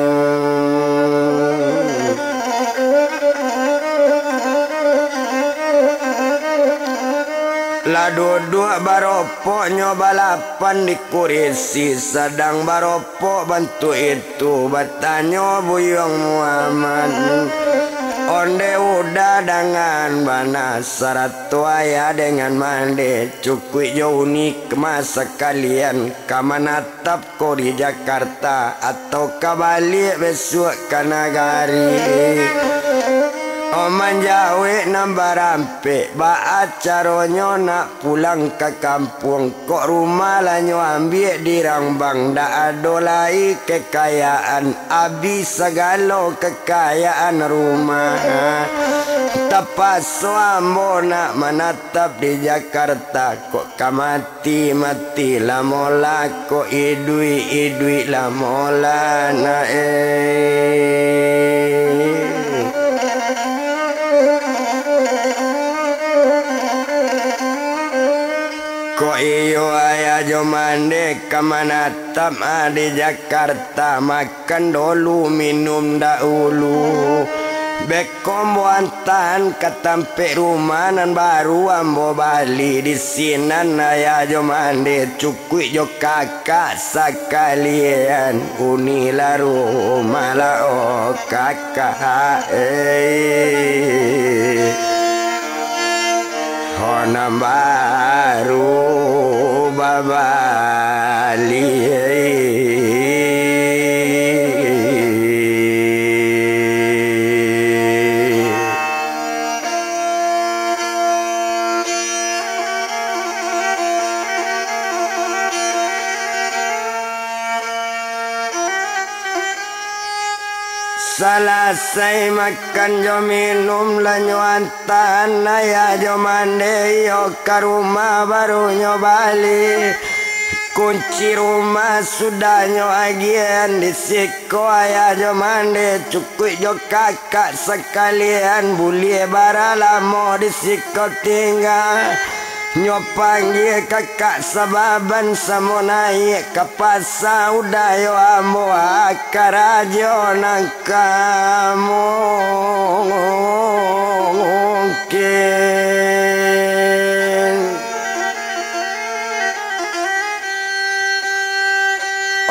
Lah duduak baropoknyo balapan di kurisi, sadang baropok bantuak itu, batanyo Buyuang Muhammad, onde Uda dangan bana, sarato ayah dangan mande, cukuik jo Uni Kema sakalian, ka manatap ko di Jakarta, atau ka baliak bisuak ka nagari? Oh, manjawek nan barampek, baa caronyo nak pulang ka kampuang? Kok rumah lah nyo ambiak di Rambang, ndak ado lai kekayaan, abih sagalo kekayaan rumah. Tapaso ambo nak manatap di Jakarta, kok ka mati, mati lah molah, kok iduik, iduik lah molah nak, eh. Kok iyo ayah jo mande ka manatap, ah, di Jakarta, makan dulu, minum dahulu. Beko ambo antaan ka tampek rumah nan baru ambo bali. Di sinan ayah jo mande, cukuik jo kakak sakalian, unilah rumah lah, oh, kakak, eh. Ho nan baru babali. Salasai makan jo minum, lah nyo antaan ayah jo mande iyo ka rumah baru nyo bali. Kunci rumah sudah nyo agiahan di siko ayah jo mande, cukuik jo kakak sakalian, buliah bara lamo di siko tingga. Nyo panggia kakak Sababan samo naiak ka pasa, udah yo ambo karajo nan ka mungkin.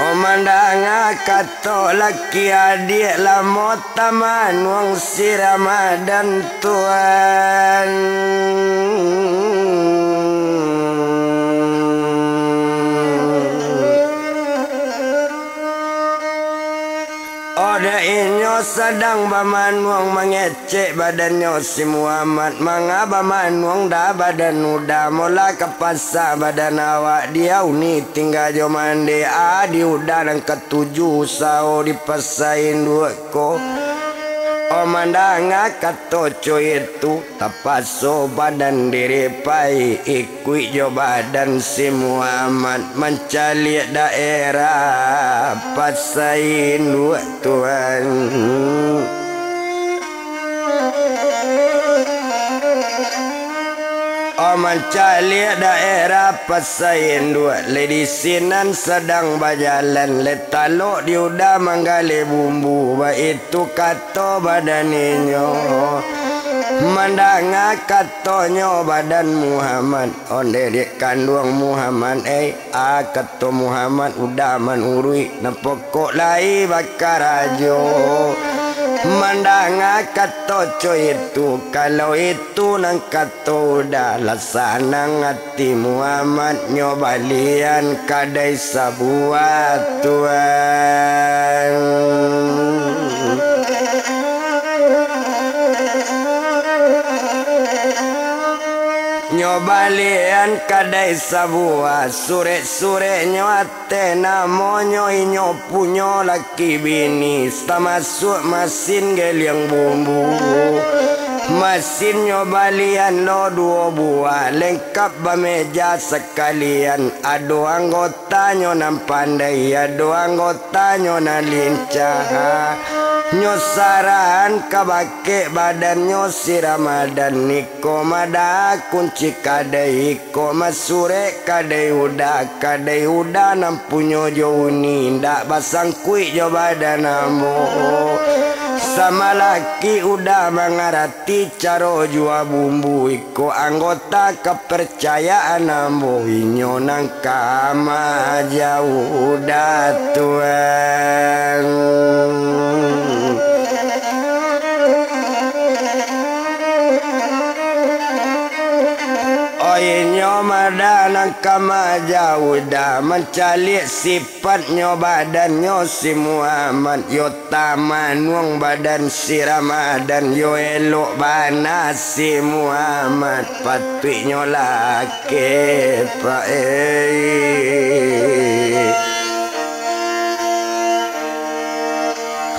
Oh, mandanga kato laki adiak, lamo tamanuang si Ramadan, Tuan. Oda inyo sadang bamanuang, mangecek badannyo si Muhammad. Manga bamanuang dah badan Uda, molah ka pasa badan awak, di auni tingga jo mande, a di Uda nan katuju usaho di pasa induak ko. Oh, mandanga kato co itu, tapaso badan diri pai, ikuik jo badan si Muhammad, mancaliak daerah pasa induak, Tuan. Oh, mancaliak daerah pasa induak, lai di sinan sadang bajalan, lai talok di Uda manggaleh bumbu, baitu kato badan inyo. Mandanga katonyo badan Muhammad, onde diak kanduang Muhammad, eh. A kato Muhammad, Uda man uruik, nan pokok lai bakarajo. Mandanga kato co itu, kalau itu nan kato Uda, lah sanang ati Muhammad, nyo balian kadai sabuah, Tuan. Nyo balian kadai sabuah, surek-sureknyo ateh namonyo, inyo punyo laki bini, tamasuak masin geliang bumbu. Masinnyo balian lo duo buah, lengkap bameja sakalian. Ado anggotanyo nan pandai, ado anggotanyo nan lincah. Nyo sarahan kabake badannyo si Ramadan. Iko madah kunci kadai, iko masurek kadai Uda. Kadai Uda nan punyo jo uni, indak basangkuik jo badan ambo. Samalaki Uda mangarati caro jua bumbu, iko anggota kaparcayaan ambo, inyo nan ka maja Uda, Tuan. Inyo madah nan ka maja Uda, mancaliak sipatnyo badannyo si Muhammad, yo tamanuang badan si Ramadan, yo elok bana si Muhammad, patuiknyo laki, Pak, eh.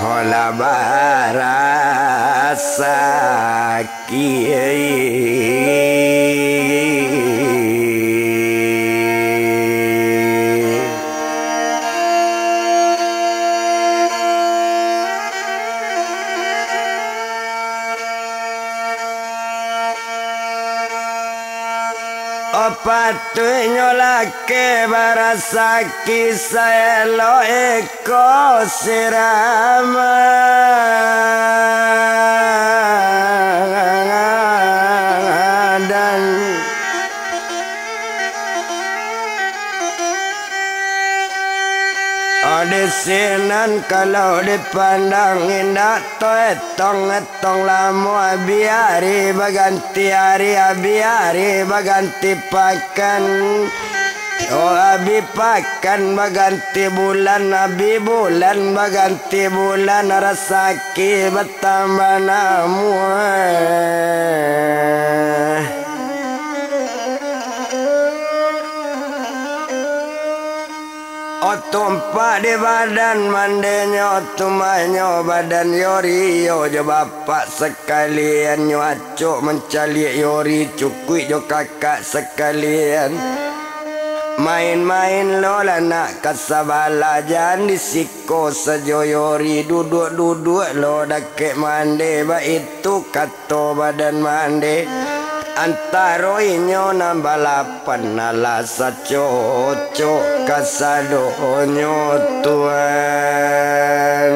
Holah barasa Patuiknyo laki barasaki saelok iko si Ramadan. Di sinan kalau dipandang indak taetong-etong lamo, abih ari baganti ari, abih ari baganti pakan. Oh, abih pakan baganti bulan, abih bulan baganti bulan, rasaki batambah namuah. Oh, tumpak di badan mandenyo, tumahnyo badan Yori, iyo jo bapak sakalian, nyo acok mancaliak Yori, cukuik jo kakak sakalian. Main-main lo lah nak ka sabalah, jan di siko sajo Yori, duduak-duduak lo dakek mande, baitu kato badan mande. Antaro inyo nan balapan, alah sacocok kasadonyo, Tuan.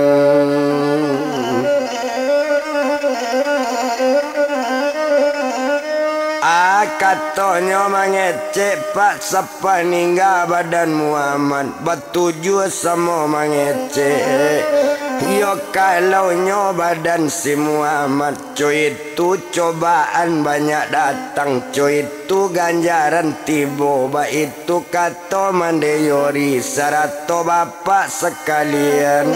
Ah, katonyo mangecek, Pak, sapaningga badan Muhammad, batujuah samo mangecek. Iyo, kalau nyo badan si Muhammad, co itu cobaan banyak datang, co itu ganjaran tibo, baitu kato mande Yori sarato bapak sakalian.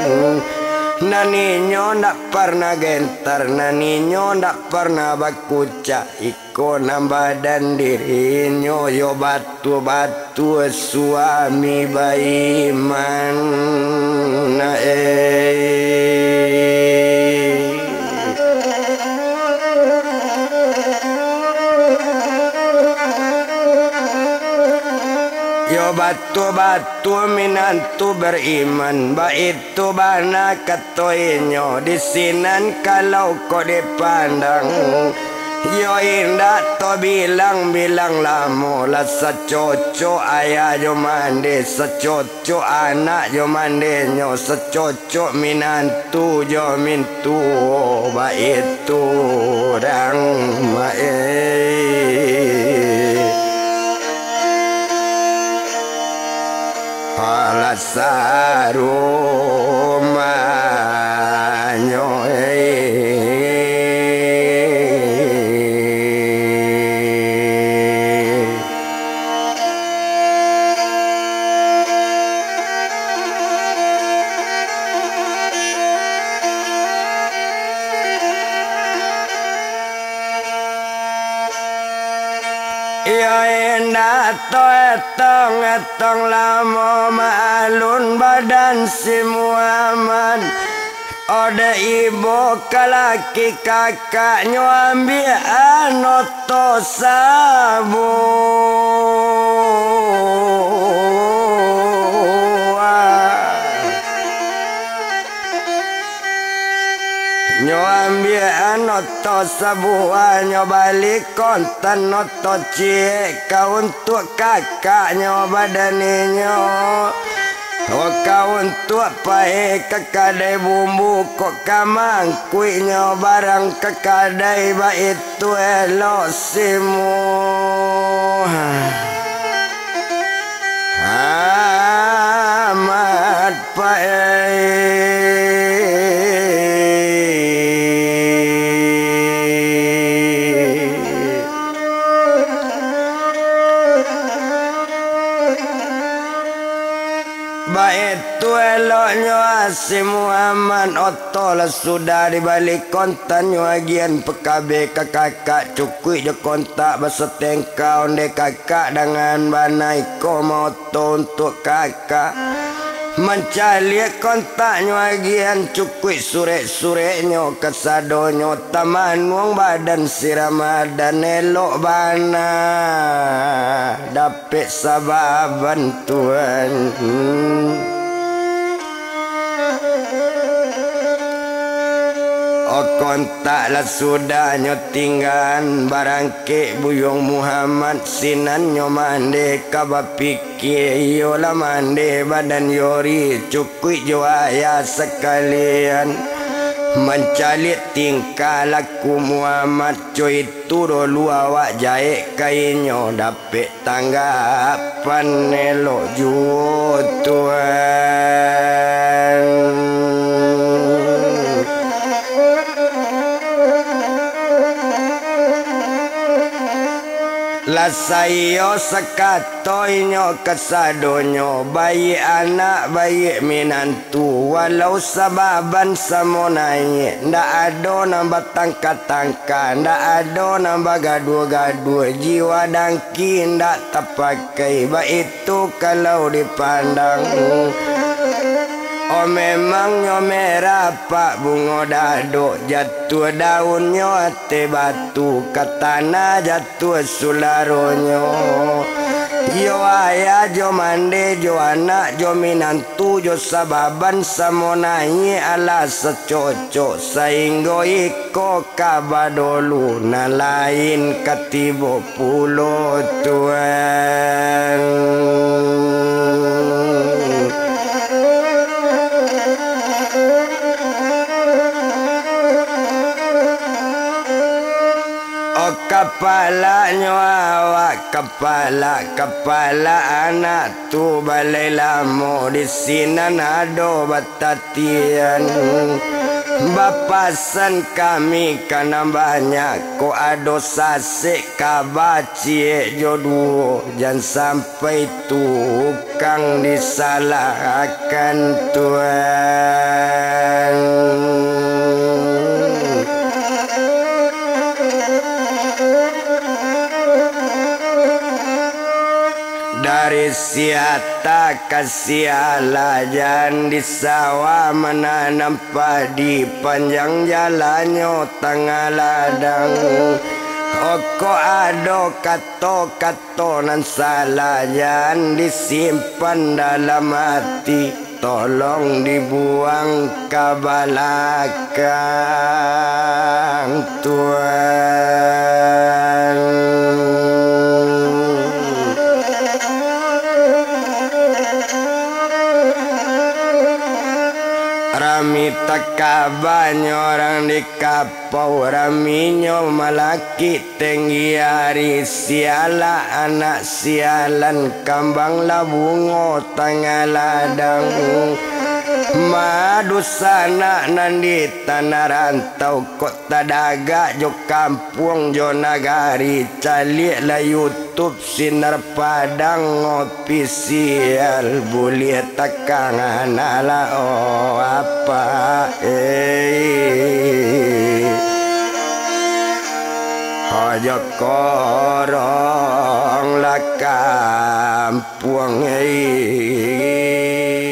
Nan inyo ndak parnah gentar, nan inyo ndak parnah bakucak. Ko nan badan dirinyo yo batua-batua suami baiman, eh. Yo batua-batua minantu bariman, baitu bana kato inyo, di sinan kalau kok dipandang. Yo indak tabilang-bilang lamo lah, sacocok ayah jo mande, sacocok anak jo mandenyo, sacocok minantu jo mintuo, baitu urang ma-, eh. Alah sarumanyo, eh. Iyo indak taetong-etong lamo maalun badan si Muhammad. Dek ibo ka laki kakaknyo ambiak an oto sabuah. Nyo ambiak an oto sabuah, nyo bali kontan oto ciek ka untuak kakaknyo badaninyo. Ka untuak payi ka kadai bumbu, kok ka mangkuiknyo barang ka kadai, baitu elok si Muhammad payi. Baitu eloknyo si Muhammad, oto lah sudah dibali kontannyo agian pakabe ka kakak, cukuik jo kontak basatengka ondeh kakak dangan bana iko maoto untuak kakak. Mancaliak kontaknyo agian cukuik surek-sureknyo kasadonyo tamanuang badan si Ramadan elok bana. Dap- pek sababan tuan. O kontak lah sudah nyo tinggaan, barangkek buyuang Muhammad sinan nyo mandeh ka bapikia, iyo lah mandeh badan yori cukuik jo ayah sakalian. Mancaliak tingkah laku Muhammad, co itu dolu awak jaek ka inyo dap- pek tanggapan elok juo tuan. Lah saiyo sakato inyo kasadonyo, baiak anak, baiak minantu, walau sababan samo naiak, ndak ado nan batangka-tangka, ndak ado nan bagaduah-gaduah, jiwa dangki indak tapakai, baitu kalau dipandang. Oh, memangnyo merah pak bungo dadok, jatuah daunnyo ateh batu, ka tanah jatuah sularonyo. Iyo ayah jo mandeh, jo anak jo minantu, jo sababan samo naiak alah sacocok, sainggo iko ka badolu, nan lain ka tibo pulo tuan. Oh, kapalaknyo awak, kapalak, kapalak anak tu balai lamo di sinan ado batatian. Bapasan kami ka nan banyak, kok ado sasek kaba ciek jo duo, jan sampai tukang disalahkan tuan. Dari siata ka siala, jan di sawah mananam padi, panjang jalannyo tangah ladang. Okok ado kato-kato nan salah, jan disimpan dalam ati, tolong dibuang ka balakang tuan. Rami takabanyo urang di kapau, raminyo malakik tenggi ari, sialah anak sialan, kambang lah bungo tangah ladang. Madusanak nan di tanah rantau, kok tadagak jo kampuang jo nagari, caliaklah YouTube Sinar Padang Official, buliah takang anak lah, oh, apak, eh. Haja korong lah kampuang, eh.